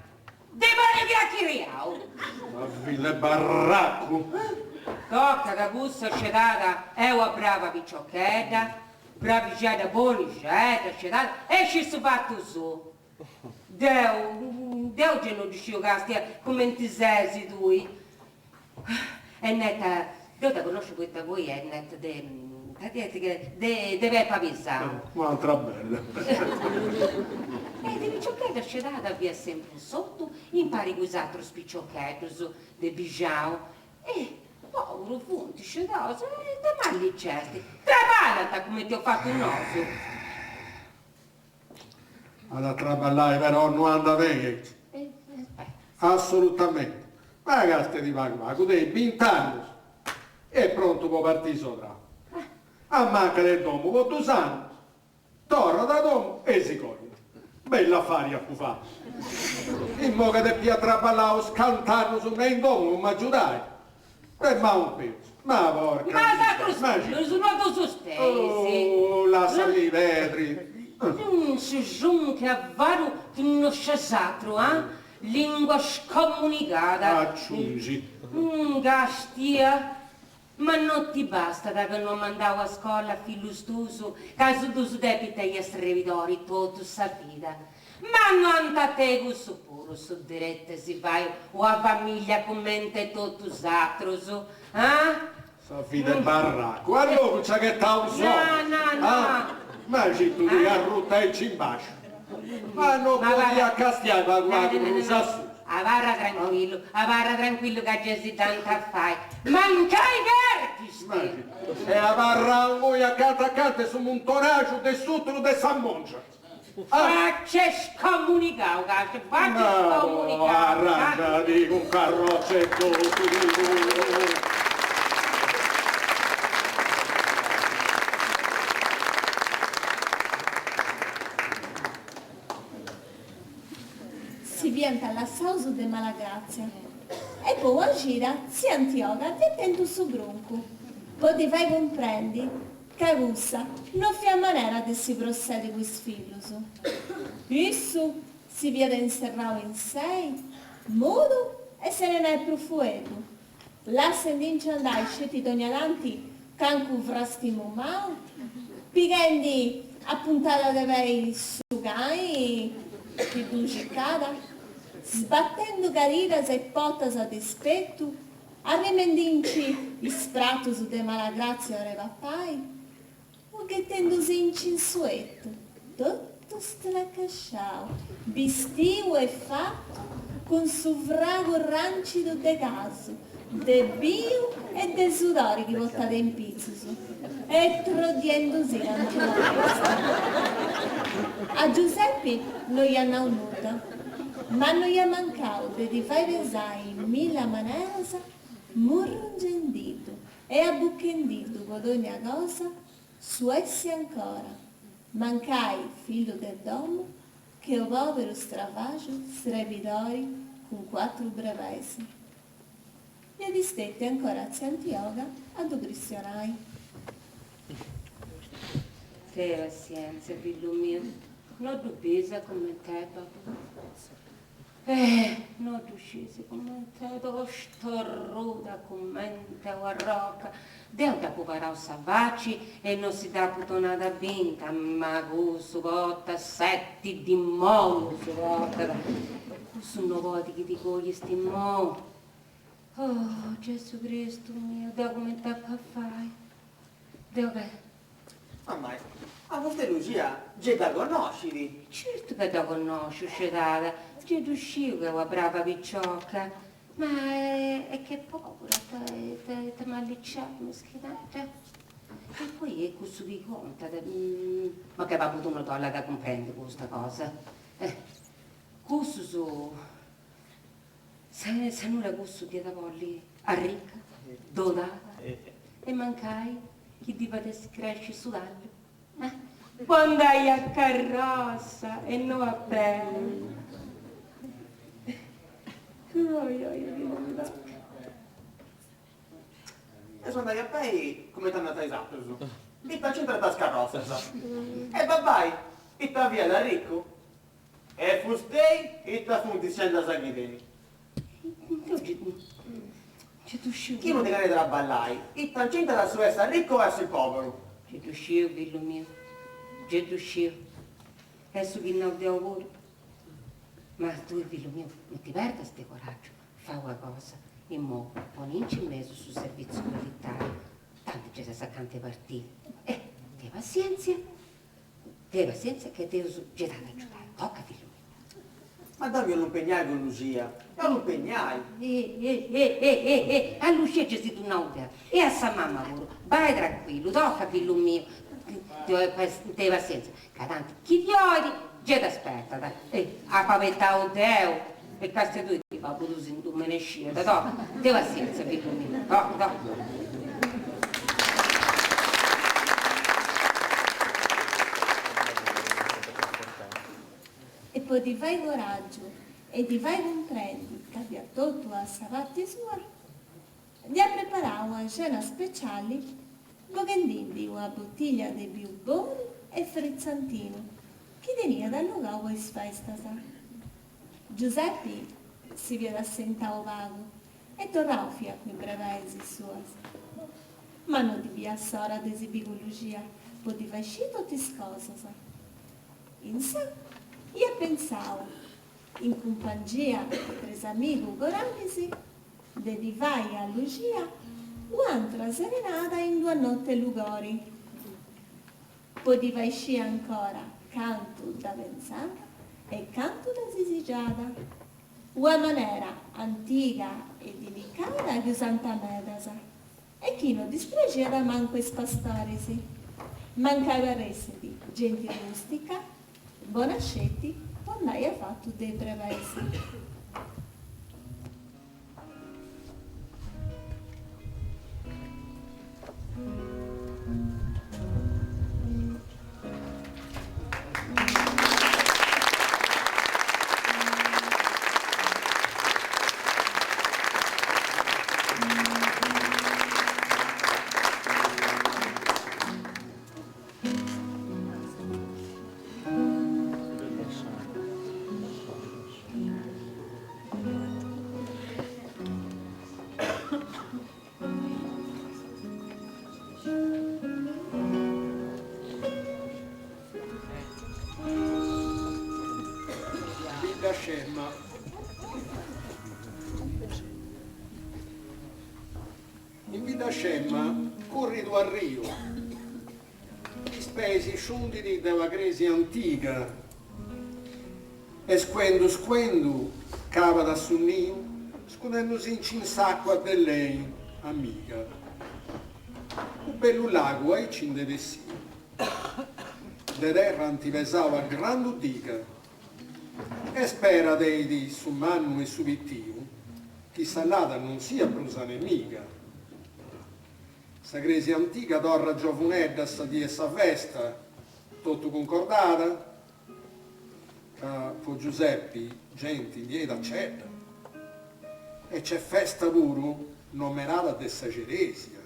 Speaker 11: de pari chiachiriau.
Speaker 2: Sa filla 'e Barracu.
Speaker 11: Toca ca cussa scedada est una brava piciochedda, bravixedda bonixedda, scedada e scit su fatu suu. Deu, deu gei no ddu sciu castia cumenti ses tui. Est netta, deu dda connosciu poita poi est netta de de de Pepa Pisau.
Speaker 2: Un'altra bella.
Speaker 11: E de piciochedda scedada fiat sempri in s'ortu impari cun is atrus piciocheddus de bixinau e poburu funt scedaus e ita mali nc'est, traballant cumenti eus fatu nosu.
Speaker 2: At a traballai però no andat beni aici. Assolutamente. Ma castedi pagu pagu, tenit bint'annus e est prontu po partì sodrau. Amancat de domu po dus annus, torrat a domu e si coiat. Bell'afari apu fatu. Imoi ca depia traballai uns cant'annus me in domu po m'agiudai. E ma un peus. Ma porca
Speaker 11: Ma is atrus fillus no ddus tenis.
Speaker 2: Oh, lassami perdi.
Speaker 11: Ses unu che avaru chi no ses atru, ah? Lingua scomunicada.
Speaker 2: Aciungi.
Speaker 11: Castia. Ma no ti bastat ca no as mandau a scola a fillus tuus, ca si ddus depint ai a srebidori totu sa vida. Ma no ant tegus puru su deretu 'e si fai ua famiglia cummente totu is atrus, ah?
Speaker 5: Sa vida 'e barracu, a logu nci at ghetau is ogus, ah? Ma si tu ti arruta aici in basciu, ma no podiat castiai pagu pagu prus a susu.
Speaker 11: Abarra tranquillu, abarra tranquillu ca gei si dd'ant a fai, mancai carchi
Speaker 5: E abarra ingui acanta acanta 'e su muntonaxu de s'uturu de sa mongia.
Speaker 11: Facci scomunicau, ca facci scomunicau.
Speaker 5: Ma arrangiadì cun carroccia e totu.
Speaker 6: Si fiant lassaus de mala gràtzia e po una cida tzia Antioga dd'iat tentu su bruncu po ddi fai cumprendi ca cussa no fiat manera de si prossedi cun is fillus. Issu si fiat inserrau in sei, mudu e sene nai prus fueddu, lassendinci andai sceti dogna tanti cancu frastimu mau, pighendi a puntada de pei su cani chi ddu circàt, sbatendu cadiras e potas a dispetu, Arrimendinci is pratus de mala gràtzia ora 'e papai, o ghetendusinci in su 'etu, totu stracasciau, bistiu e fatu cun su fragu ràncidu de casu, de biu e de sudori chi portàt in pitzus, e troddiendusì cantu una besta. A Giuseppi no iat nau nudda. Ma no iat mancau de ddi fai pesai in milla maneras, murrungendiddu e abuchendiddu po dogna cosa, su essi ancora, mancai fillu de domu, che u poberu stravaxu srebidori cun cuatru brebeis. Fiat istetia ancora tzia Antioga a ddu cristionai.
Speaker 11: Tei passientzia, fillu miu, no ddu bis a cument'est babbu? Eh, no ddu scisi cument'est tostorruda cument'e una roca. Deu dd'apu parau sa faci e no si dd'apu donada binta, ma cussu portat seti dimonius portat. Cussu no podit chi ti coiist immoi. Oh, Gesu Cristu miu, deu cumenti apu a fai? Deu che.
Speaker 10: Mammai, a fustei Lucia gei dda connoscit?
Speaker 11: Certu ca dda connosciu, scedada, gei ddu sciu ca est una brava picioca, ma est che pobura, ita mallicciat, mischinedda. E poi est cussu chi contat, ma che babbu tuu no dd'ollat a cumprendi custa cosa. Cussus Sa nura cussu dd'iat a bolli arrica, dodada e mancai chi ddi fadessit cresci su tallu po andai a carrossa e no a pei. Oi oi oi mi tocat.
Speaker 10: E su andai a pei cumenti andant is atrus. Ita c'intrant is carrossas? E babbai ita fiat arriccu? E fustei ita funt is scendas chi tenit?
Speaker 11: Gei ddu sciu.
Speaker 10: Chi no tenit traballai, ita nc'intrat su essi arriccu o essi poberu?
Speaker 11: Gei ddu sciu, fillu miu, gei ddu sciu. Est su chi nau deu puru. Ma tui, fillu miu, no ti perdas de coraggiu, fai una cosa, immoi poninci in mesu su servitziu militari, tanti gei ses acanta 'e partiri. E tei passientzia Tei passientzia che Deus gei t'at agiudai, toca fillu miu.
Speaker 10: Ma deu mi 'ollu impegnai cun Lucia, mi 'ollu impegnai.
Speaker 11: Eh eh eh eh eh eh a Lucia gei si ddu nau deu e a sa mama puru, bai tranquillu, toca fillu miu, tei passientzia, ca tanti chi ti 'olit gei t'aspetat, eh apu abetau deu e castia tui chi babbu tuu si ddu menesciat, toca, tei passientzia fillu miu, toca toca.
Speaker 6: E po ddi fai coràgiu e ddi fai cumprendi ca fiat totu a sa parti sua, dd'iat preparau una cena speciali boghendindi una bottiglia de biu bonu e fritzantinu chi teniat allogau po is festas. Giusepi si fiat assentau pagu e torrau fiat cun is brebeis suas. Ma no ddi fiat s'ora de si biri cun Lucia po ddi fai sciri totu is cosas. Insa'. Ia pentzau, in cumpangia de tres amigu coralis, de ddi fai a Luxia u'antra serenada in d'ua notte 'e lugori. Po ddi fai scì ancora cantu dda pentzada e cantu dda disigiada. Ua manera antiga e dilicada chi usant medas e chi no dispraxiat mancu a is pastoris, mancai parressit genti rustica, bona sceti po andai a fatu de is brebeis.
Speaker 5: Bidda scema. In bidda scema currit u' arriu. Is peis sciundit de una cresia antiga e scuendu scuendu cabat a su niu scudendusinci in s'acua de lei amiga. U bellu lagu aici nd'est bessiu. De terra ant pesau una grandu diga e spera tenit su mannu e su pitiu chi sa lada non siat prus anemiga. Sa cresia antiga torrat giovunedda sa die 'e sa festa, totu cuncordada, ca po Giuseppi genti ndi 'enit a cedda. E c'est festa puru nomenada de sa ceresia.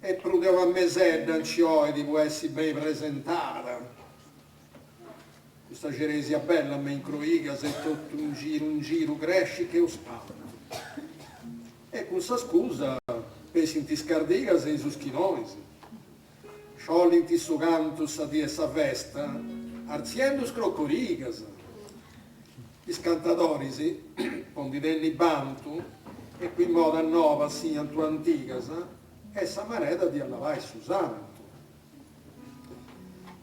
Speaker 5: E prus de una mesedda nci 'oit po essi beni presentada. Custa ceresia bella me in Croigas e totu in giru in giru crescit che u spantu. E cun sa scusa bessint is cardigas e is uschinonis. Sciollint su cantu sa die 'e sa festa artziendu is crocorigas. Is cantadoris po ndi tenni bantu e cun modas nobas siant o antigas est sa manera di allabai su santu.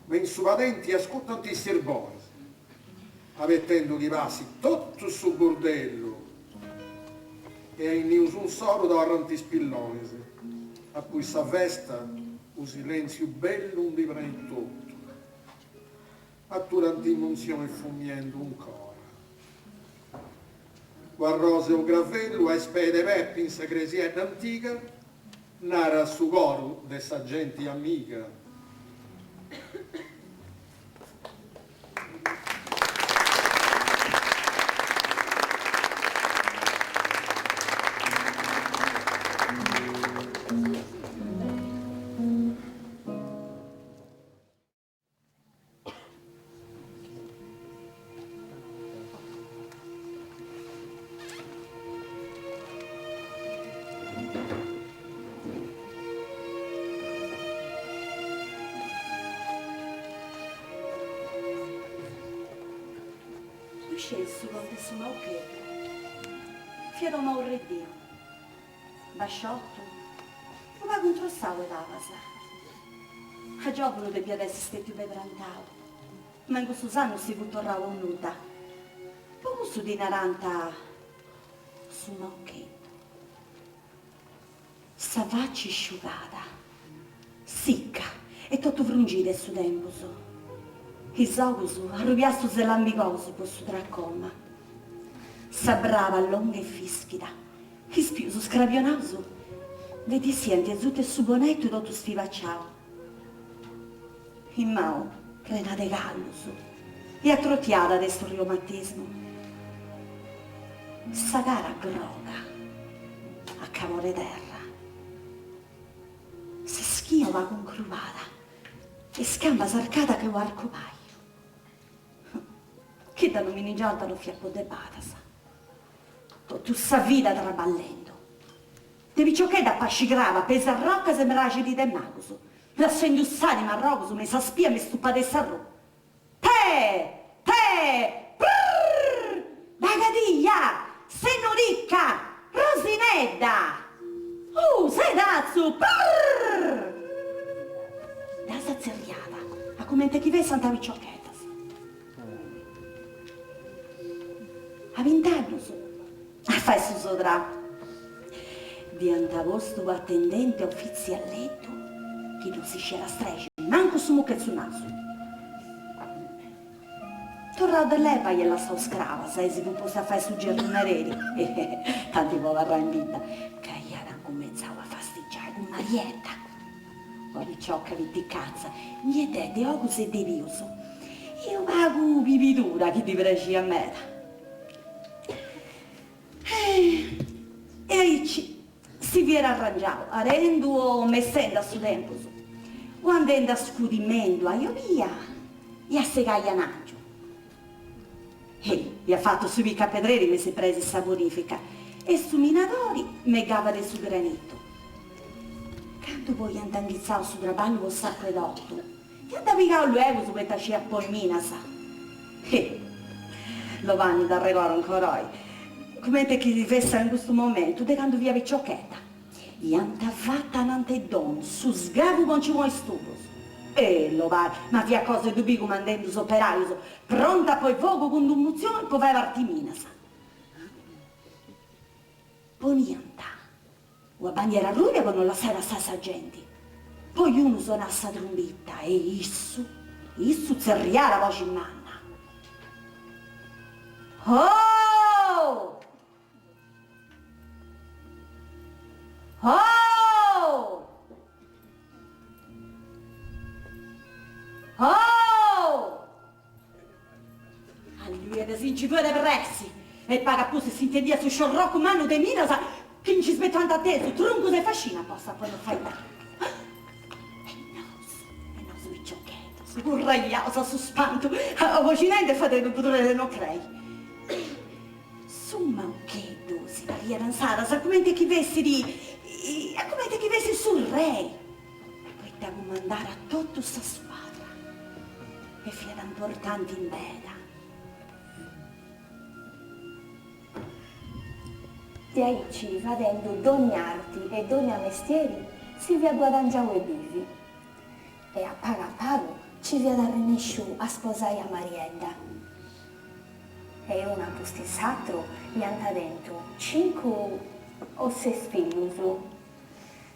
Speaker 5: Me in su padenti ascurtant is sirbonis, abetendu chi passit totu su burdellu e a is nius insoru torrant is pillonis. A poi sa festa u silentziu bellu ndi prenit totu. Aturant is muntzionis fumiendu ancora. U'arrosa e u gravellu a is peis de Pepi in sa cresiedda antiga Narat su coru de sa genti amiga.
Speaker 12: Ddu scieis su contu 'e su maucheddu. Fiat unu maurreddinu. Basciottu, unu pagu introssau 'e pabas. A giòvunu depiat essi stètiu beni prantau, ma in cussus annus si fut torrau a nudda. Po cussu ddi narànt su maucheddu. Sa faci sciugada, sicca e totu frungida 'e su tempus. Is ogus arrubiastus e lambigosus po su tracoma. Sa braba longa e fischida, is pius scrabionaus de ddi essiant asuta 'e su bonetu totu spibaciau. Is manus prenas de callus e atrotiada de su reumatismu. Sa cara groga a calore 'e terra. Sa schina pagu incrubada e is cambas arcadas che u'arcobaju. Chi dda nominigiant no fiat po de badas. Totu sa vida traballendu. De piciochedda a pasci craba, pesa arrocas e mraxili de macus, lassendu s'anima a arrogus me sa spia me is tupadas 'e s'arrù. Te! Te! Eh! Prrr! Bagadia! Sennoricca! Rosinedda! Uh, sedatzu! Prrr! Ddas tzerriat, a comente chi fessant piciocheddas. A bint'annus a fai su sodratu. Dd'iant postu atendenti ofitzialeddu chi non si sciat strexi mancu su muccu 'e su nasu. Torrau de leva iat lassau is crabas e si fut postu a fai su giardinereri, tanti po abarrai in bidda, ca iat incumentzau a fastigiai cun Mariedda, una picioca piticatza, niedda de ogus e de pius, e unu pagu pibidura chi ddi praxiat meda. E aici si fiat arrangiau, arendu o messendu a su tempus, o andendu a scudi mendua e olia e a segai anàngiu. E iat fatu su picapedreri me s'impresa 'e sa bonifica e su minadori me gava de su granitu. Candu poi iant inghitzau su traballu po s'acuedotu, iant pigau luegus poita sciiat ponni minas. E Lovanni dd'arregordu ancora oi, cumenti chi fessat in custu momentu de candu fia piciochedda. Iant fatu ananti 'e domu su sgavu po nci ponni is tubus. E Lovà, ma fiat cosa 'e ddu biri cumandendu is operaius, prontu a ponni fogu cun d'unu mutzioni po fai parti minas. Poniant una bandiera arrubia po non lassai passai sa genti. Poi unu sonàt sa trumbita e issu, issu tzerriàt a boxi manna. Oh! Oh! Oh! Alluiat si nci fuiat de pressi e pagu a pustis s'intendiat su sciorrocu mannu de minas chi nci sbetuant atesu truncus e fascina apposta po no fai dannu. E nosu, e nosu piciocheddos, curraiaus a su spantu, aboxinendi e fadendu budroni de no crei. Su Maucheddu si pariat insaras a cumenti chi fessit, a cumenti chi fessit su rei, poita cumandàt a totu sa scuadra e fiat importanti meda.
Speaker 13: Diaici, fadendu dogna arti e dogna mestieri, si fiat guadangiau 'e bivi. E a pagu a pagu ci fiat arrennesciu a sposai a Mariedda. E una pustis s'atru iant tentu cincu o ses fillus.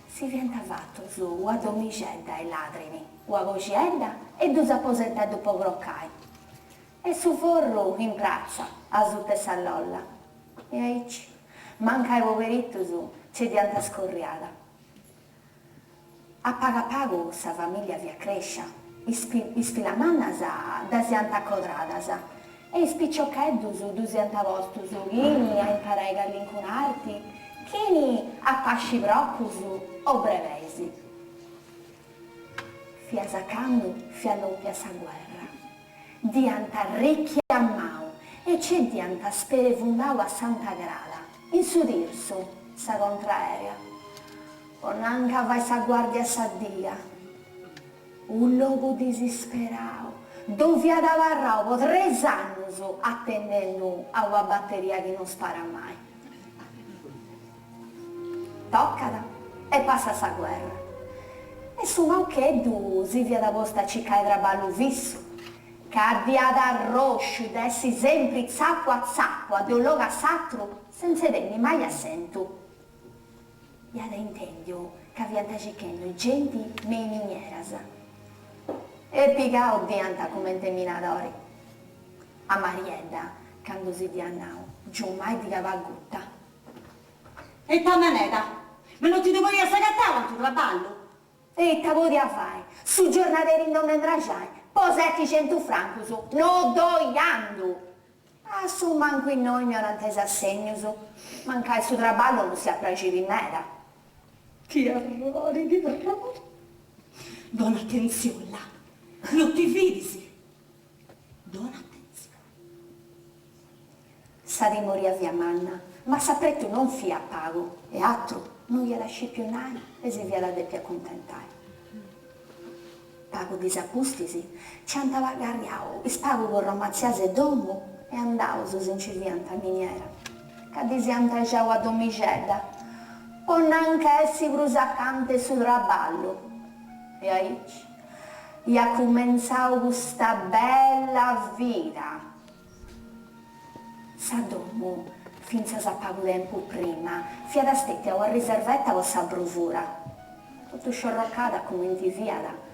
Speaker 13: Si fiant fatus ua domixedda 'e ladrini, ua coxiedda e dus aposenteddus po crocai. E su forru in pratza, asuta 'e sa lolla. E aici, mancai poberitus, ce dd'iant scorriada. A pagu a pagu sa famìllia fiat crèscia, is is filamannas ddas iant acodradas e is piciocheddus ddus iant postus chini a imparai callincuna arti, chini a pasci procus o brebeis. Finas a candu fiat lòmpia sa guerra. Dd'iant richiamau e ce dd'iant sperefundau a Santa Crara, in su Tirsu, sa contraerea. Po nanca fai sa guardia a sa diga. Unu logu disisperau, ddu fiat abarrau po tres annus atendendu a una bateria chi non sparat mai. Tocat e passat sa guerra. E su Maucheddu si fiat postu a circai traballu fissu, ca dd'iat arrosciu de essi sempri tzapua tzapua de unu logu a s'atru sentz'e tenni mai assentu. Iat intèndiu ca fiant circhendu genti me is minieras e pigau dd'iant cumenti minadori. A Mariedda, candu si dd'iat nau, giummai ddi cabat guta.
Speaker 12: E ita manera? Ma no ti ddu podias agatai un'atru traballu?
Speaker 13: E ita podia fai? Su giornaderi in dom'e Mraxai, po seticentus francus, no ddoi andu! A su mancu innoi mi 'onant is assegnus, mancai su traballu non siat praxili meda.
Speaker 12: Ti errori, ti errori. Dona atentzioni, là. No ti fidis. Dona atentzioni.
Speaker 13: Sa timoria fiat manna, ma s'apretu non fiat pagu e atru non iat scipiu nai e si fiat depia acuntentai. Pagu dis a pustis nci ant carriau is pagu corromatzias 'e domu e andaus si nci fiant a miniera, ca ddis iant giau a domixedda po nanca essi prus acanta 'e su traballu. E aici iat cumentzau custa bella vida. Sa domu, fintzas a pagu tempu prima, fiat stètia una riserveta po sa bruvura. Totu sciorrocada cumenti fiat,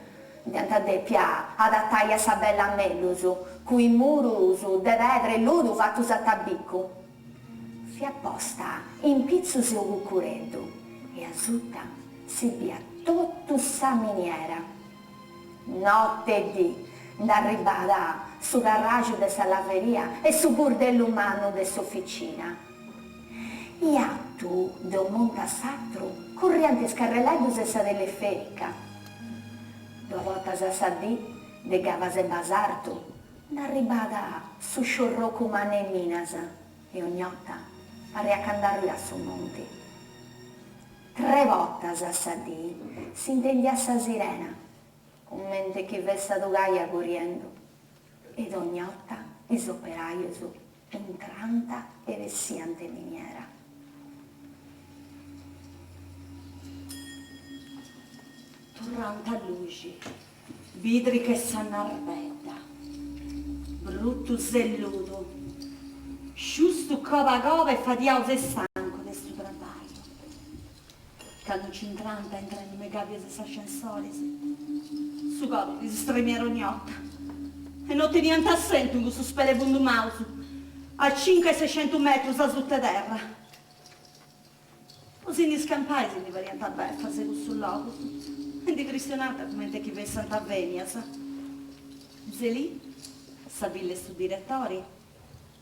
Speaker 13: dd'iant dèpia adatai a sa bella mellus, cun is murus de pedra e ludu fatus a tabicu. Fiat posta in pitzus 'e u' cucureddu e asuta si biat totu sa miniera. Notte e dì nd'arribàt su carraxu de sa laveria e su burdellu mannu de s'oficina. In artu de unu monti a s'atru curriant is carreleddus e sa teleferica. Duas bortas a sa dì, de Gavas e Basartu, nd'arribàt su sciorrocu mannu 'e minas e ogn'orta parriat ca nd'arruiat su monti. Tre bortas a sa dì s'intendiat sa sirena, cumenti chi fessat u' cai curriendu, e dogn'orta is operajus intrant e bessiant 'e miniera.
Speaker 12: Torrant a luxi, bidrica e sa narbedda, brutu selludu, sciustu coba coba e fadiaus e stancu de su traballu. Candu nci intrant intrendi me gàbias 'e s'ascensoris, su coru ddis stremiat ogn'orta e no teniant assentu in cussu sperevundu maus a cincu e sexentus metrus asuta 'e terra. Po si ndi scampai si ndi fadiant befas 'e cussus logus e ndi cristionànt cumenti chi fessant fèmias. Zelì, sa filla 'e su diretori,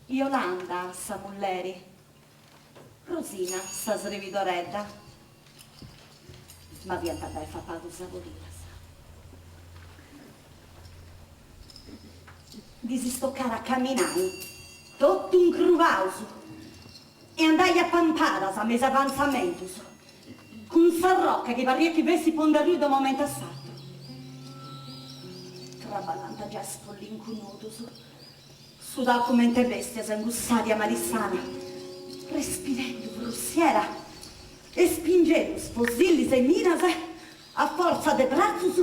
Speaker 12: Iolanda, sa mulleri, Rosina, sa srebidoredda. Ma fiant befas pagu saboridas. Ddis tocàt a caminai totu incruvaus E andai a pampadas me is avantzamentus, cun sa rocca chi parriat chi fessit po nd'arrui de unu momentu a s'atru. Traballant giai spollincunudus, sudau comente bestias in cuss'aria malissana, respirendu frussiera e spingendu fosillis e minas a fortza de bratzus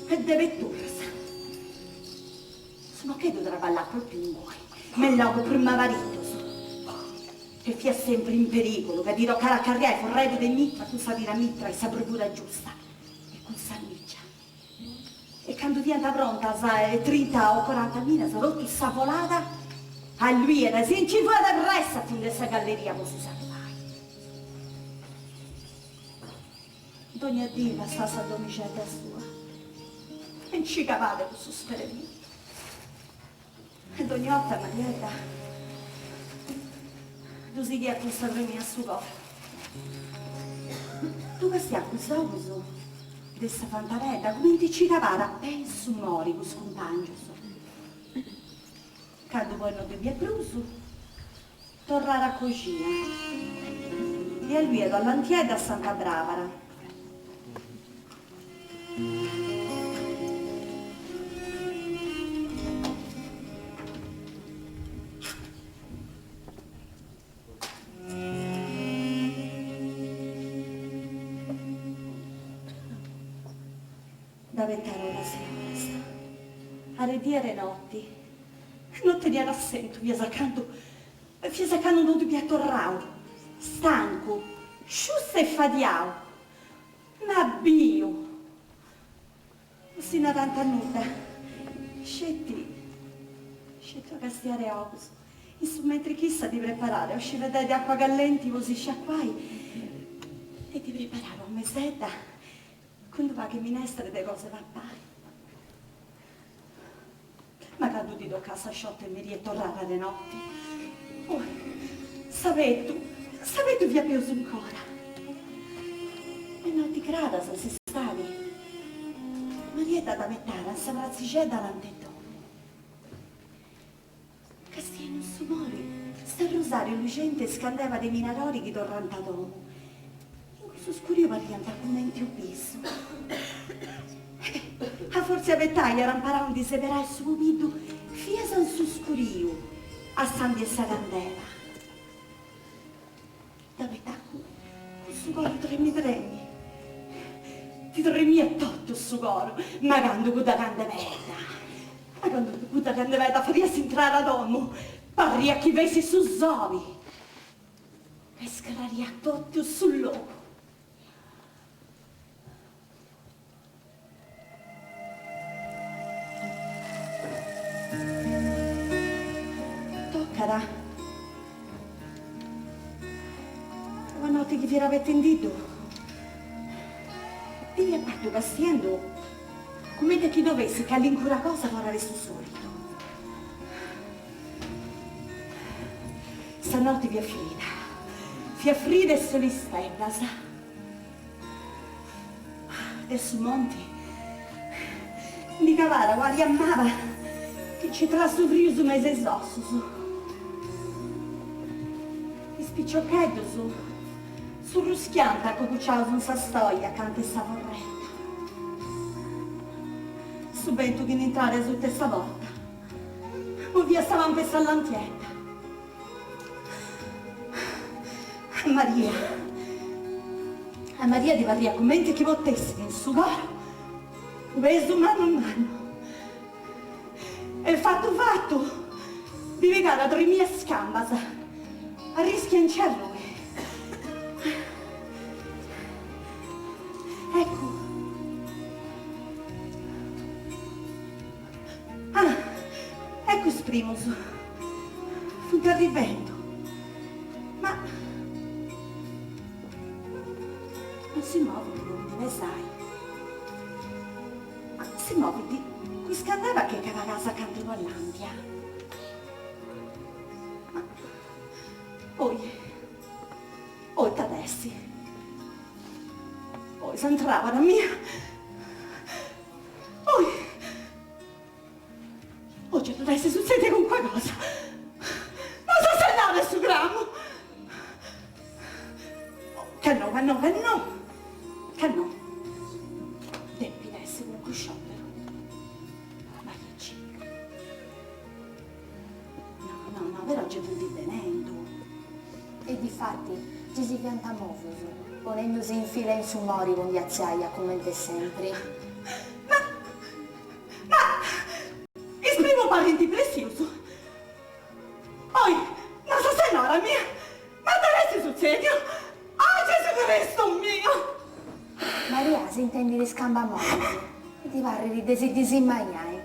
Speaker 12: e de peturras. Su maucheddu traballàt pròpiu ingoi, me logu prus mabaritus, e fiat sempri in perìgulu ca ddi tocàt a carriai forreddu de mitra cun sa tiramitra e sa bruvura giusta e cun sa mìcia. E candu fiant prontas trinta o coranta minas, totu sa volada alluiat, si nci fuiat de pressa a fundu 'e sa galleria po si sarvai. Dogna dì lassàt sa domixedda sua e nci cabàt cussu speremutu. E dogna 'orta Mariedda ddu sighiat cun sa tremia a su coro. Ddu castiàt cun is ogus de sa fantaredda cumenti nci cabàt a pensu mori cun is cumpangius. Candu poi no ddu biiat prus, Torrare a coxina. E alluiat una lantiedda a Santa Brabara. Dd'abetàt oras e oras. Aredì arenotti. No teniat assentu fias a candu fias a candu no ddu biiat torrau, stancu, sciustu e fadiau, ma biu. No si narànt nudda, sceti sceti una castiada 'e ogus, in su mentri chi issa ddi preparàt una scivedda de acua callenti po si sciacuai e ddi preparàt una mesedda cun d'u pagu 'e minestra e de cosa 'e papai. Ma candu ddi tocàt sa sciotta 'e merì e torràt de notti, oh, s'abetu, s'abetu fiat peus ancora. E notti craras, s'istadi, Mariedda dd'abetàt in sa pratzixedda anant'e domu. Castiendu su mori, s'arrosariu luxenti scandevat is minaroris chi torrànt a domu. In cussu scuriu parriant cumenti u' bisu. A fortza. Forsi abetai iat amparau ndi seberai su pubiddu fias in su scuriu a s'andi 'e sa candela. Dd'abetàt cun su coru tremi tremi. Ddi tremiat totu su coru, ma candu cudda candebedda, ma candu cudda candebedda fadiat s'intrada a domu, parriat chi fessit su soli e scrariat totu su logu. Tocat. Una noti chi fiat abetendiddu. Ddi fiat partu castiendu cumenti chi ddoi fessit calincuna cosa fora de su solitu. Sa noti fiat frida, fiat frida e solu isteddas. De su monti ndi calàt un'aria maba chi nci intràt su frius me is ossus. Is piciocheddus surruschiànt acuguciaus in sa stoja acanta 'e sa forredda. Su bentu chi nd'intràt asuta 'e sa porta moviat sa lampa 'e sa lantiedda. A Maria, a Maria ddi parriat cumenti chi potessit in su coru u' pesu mannu mannu. E fatu fatu ddi pigàt a tremì is cambas, a rischia 'e nci arrui. Eccu. Ah, eccu is primus. Funt arribendu. Ma non si movint po ndi pesai. Ma si movint cun is candelas chi cada casa acanta una làntia. Ma oi, oi ita at essi? Oi s'intrada mia. Oi! Oi nci at essi sutzèdia calincuna cosa! Nossa Sennora 'e su Cramu! Ca no, ca no, ca no! Ca no! Depit essi calincunu sciòperu. Ma aici. No, no, no, però gei funt benendu.
Speaker 13: E difati, gi si fiant mòvius, ponendusi in fila in su mori po ndi atziai a comente sempri.
Speaker 12: Ma, ma, is primus parint pressius. Oi, Nossa Sennora mia, ma ita est sutzèdiu? Oh Gesù Cristu miu!
Speaker 13: Maria s'intendit is cambas modis e ddi parrit de si disimaiai.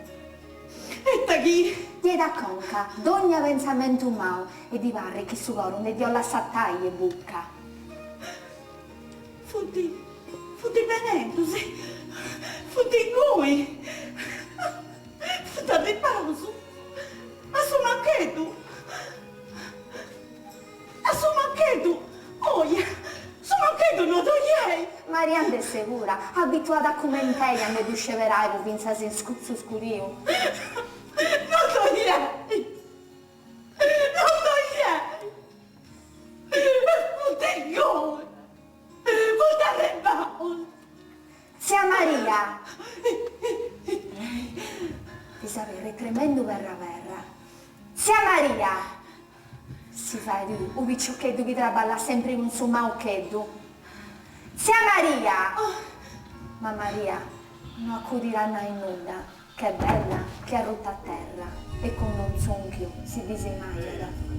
Speaker 12: Ita chi?
Speaker 13: Ddi 'eit a conca dogna pentzamentu mau e ddi parrit chi su coru nde ddi 'ollat satai 'e bucca.
Speaker 12: Funt, funt benendu, si, funt ingui, funt arribbaus a su mancheddu. A su mancheddu! Oia! Su mancheddu no ddoi est!
Speaker 13: Maria nd'est segura, abituada a cument'ei a nde ddu sceberai po fintzas in su scuriu.
Speaker 12: No ddoi est! No ddoi est! Funt ingui! Funt arribbaus!
Speaker 13: Tzia Maria! Ddi s'aberrit tremendu perra perra. Tzia Maria! Si fait u piciocheddu chi traballat sempri cun su maucheddu. Tzia Maria! Ma Maria no acudit a nai nudda, ch'est bella che arruta a terra e cun d'unu tzùnchiu si disimaiat.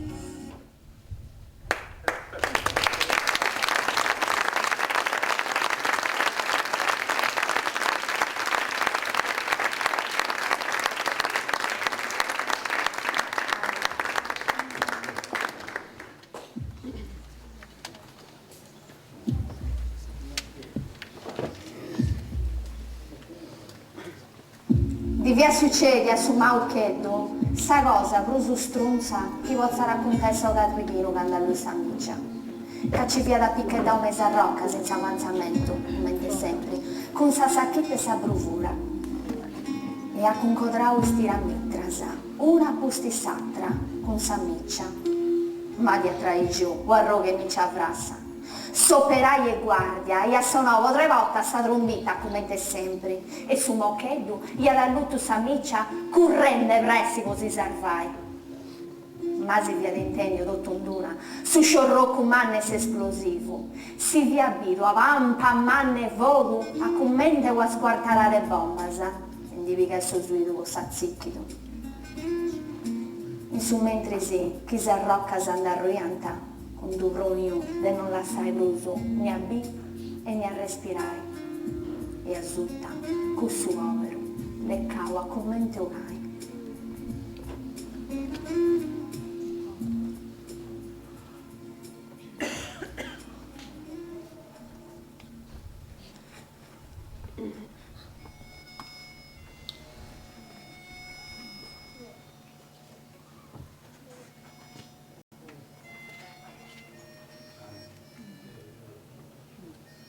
Speaker 13: Ddi fiat sucèdia a su maucheddu sa cosa prus strunza chi potzat acuntessi a u cadrighinu candu alluit sa mìcia, ca ci fiat apicheddau me is arrocas in s'avantzamentu, cumenti sempri, cun sa sachita e sa bruvura. E at cuncodrau is tiramitras, una a pustis s'atra, cun sa mìcia. Ma dd'iat traixu u arrogu 'e mìcia frassa. S'operaiu 'e guardia iat sonau po tre bortas sa trumbita cumenti sempri e su mocheddu iat allutu sa miccia currendi 'e pressi po si sarvai. Ma si fiat intendiu totu in d'una su sciorrocu mannu 'e s'esplosivu. Si fiat bidu ua pampa manna 'e fogu a cumenti ua scuartarada 'e bombas e ndi pigat su suidu po s'atzìchidu. In su mentris chi is arrocas nd'arruiant cun d'u troniu de non lassai prus ni a bì e ni a respirai, e asuta cussu poberu lecau a cumenti u cai.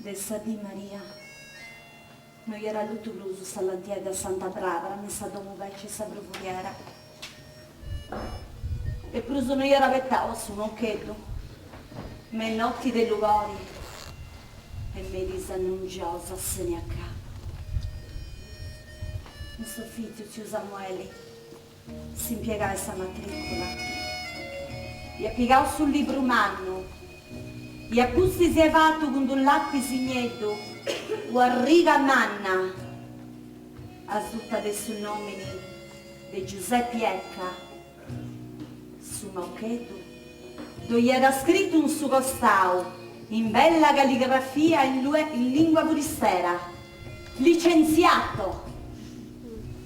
Speaker 12: De sa dì Maria no iat allutu prus sa lantiedda 'e Santa Brabara in sa domu beccia 'e sa bruvuriera e prus no iat abettau a su maucheddu me notti de lugori e me dis annungiosas sene acabu. In s'ofìtziu tziu Samueli s'impiegau 'e sa matrìcula iat pigau su libru mannu i a pustis iat fatu cun d'u lapis nieddu ua riga manna asuta de su nòmini de Giuseppi Ecca, su maucheddu ddoi iat scritu in su costau in bella calligrafia in lingua furistera, Licenziato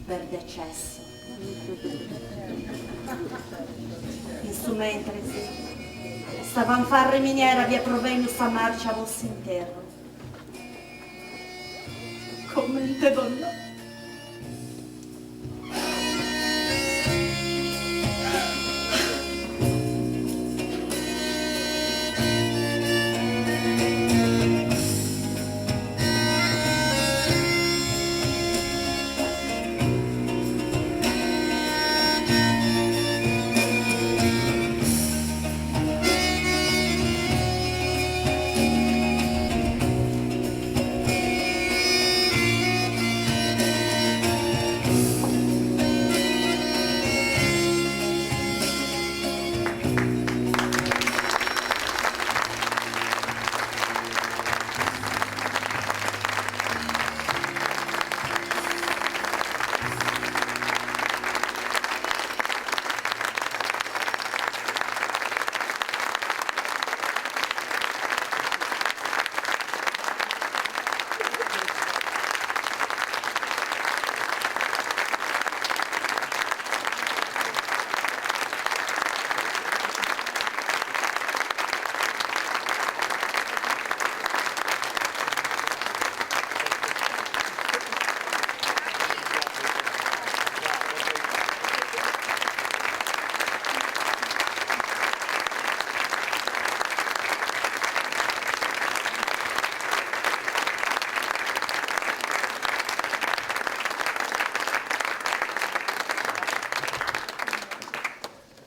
Speaker 12: per decesso. In su mentris, sa fanfarra 'e miniera fiat provendu sa marcia po s'interru. Comente donna.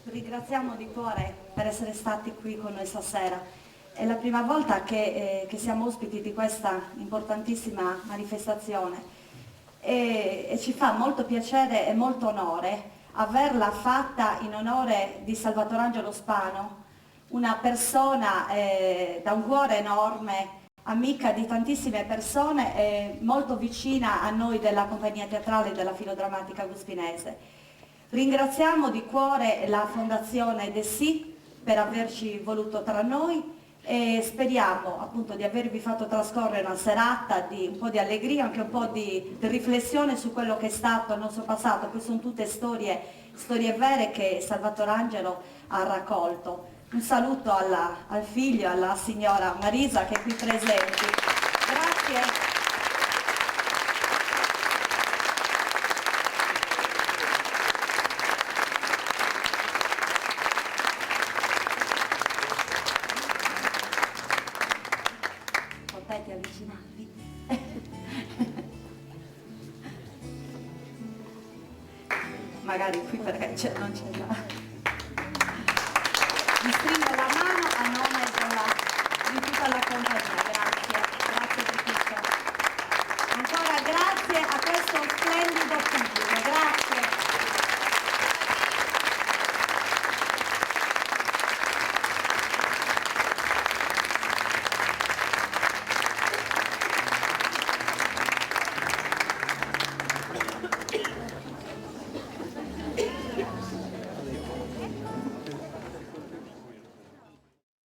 Speaker 12: Ringraziamo di cuore per essere stati qui con noi stasera. È la prima volta che, eh, che siamo ospiti di questa importantissima manifestazione e, e ci fa molto piacere e molto onore averla fatta in onore di Salvatore Angelo Spano, una persona eh, da un cuore enorme, amica di tantissime persone e molto vicina a noi della compagnia teatrale della Filodrammatica Guspinese. Ringraziamo di cuore la Fondazione Dessì per averci voluto tra noi e speriamo appunto di avervi fatto trascorrere una serata di un po' di allegria, anche un po' di, di riflessione su quello che è stato il nostro passato. Queste sono tutte storie, storie vere che Salvatore Angelo ha raccolto. Un saluto alla, al figlio, alla signora Marisa che è qui presente. Grazie. Potete avvicinarvi. Magari qui perché c'è, non c'è la... Vi stringo la mano a nome della, di tutta la compagnia.
Speaker 14: Questo splendido.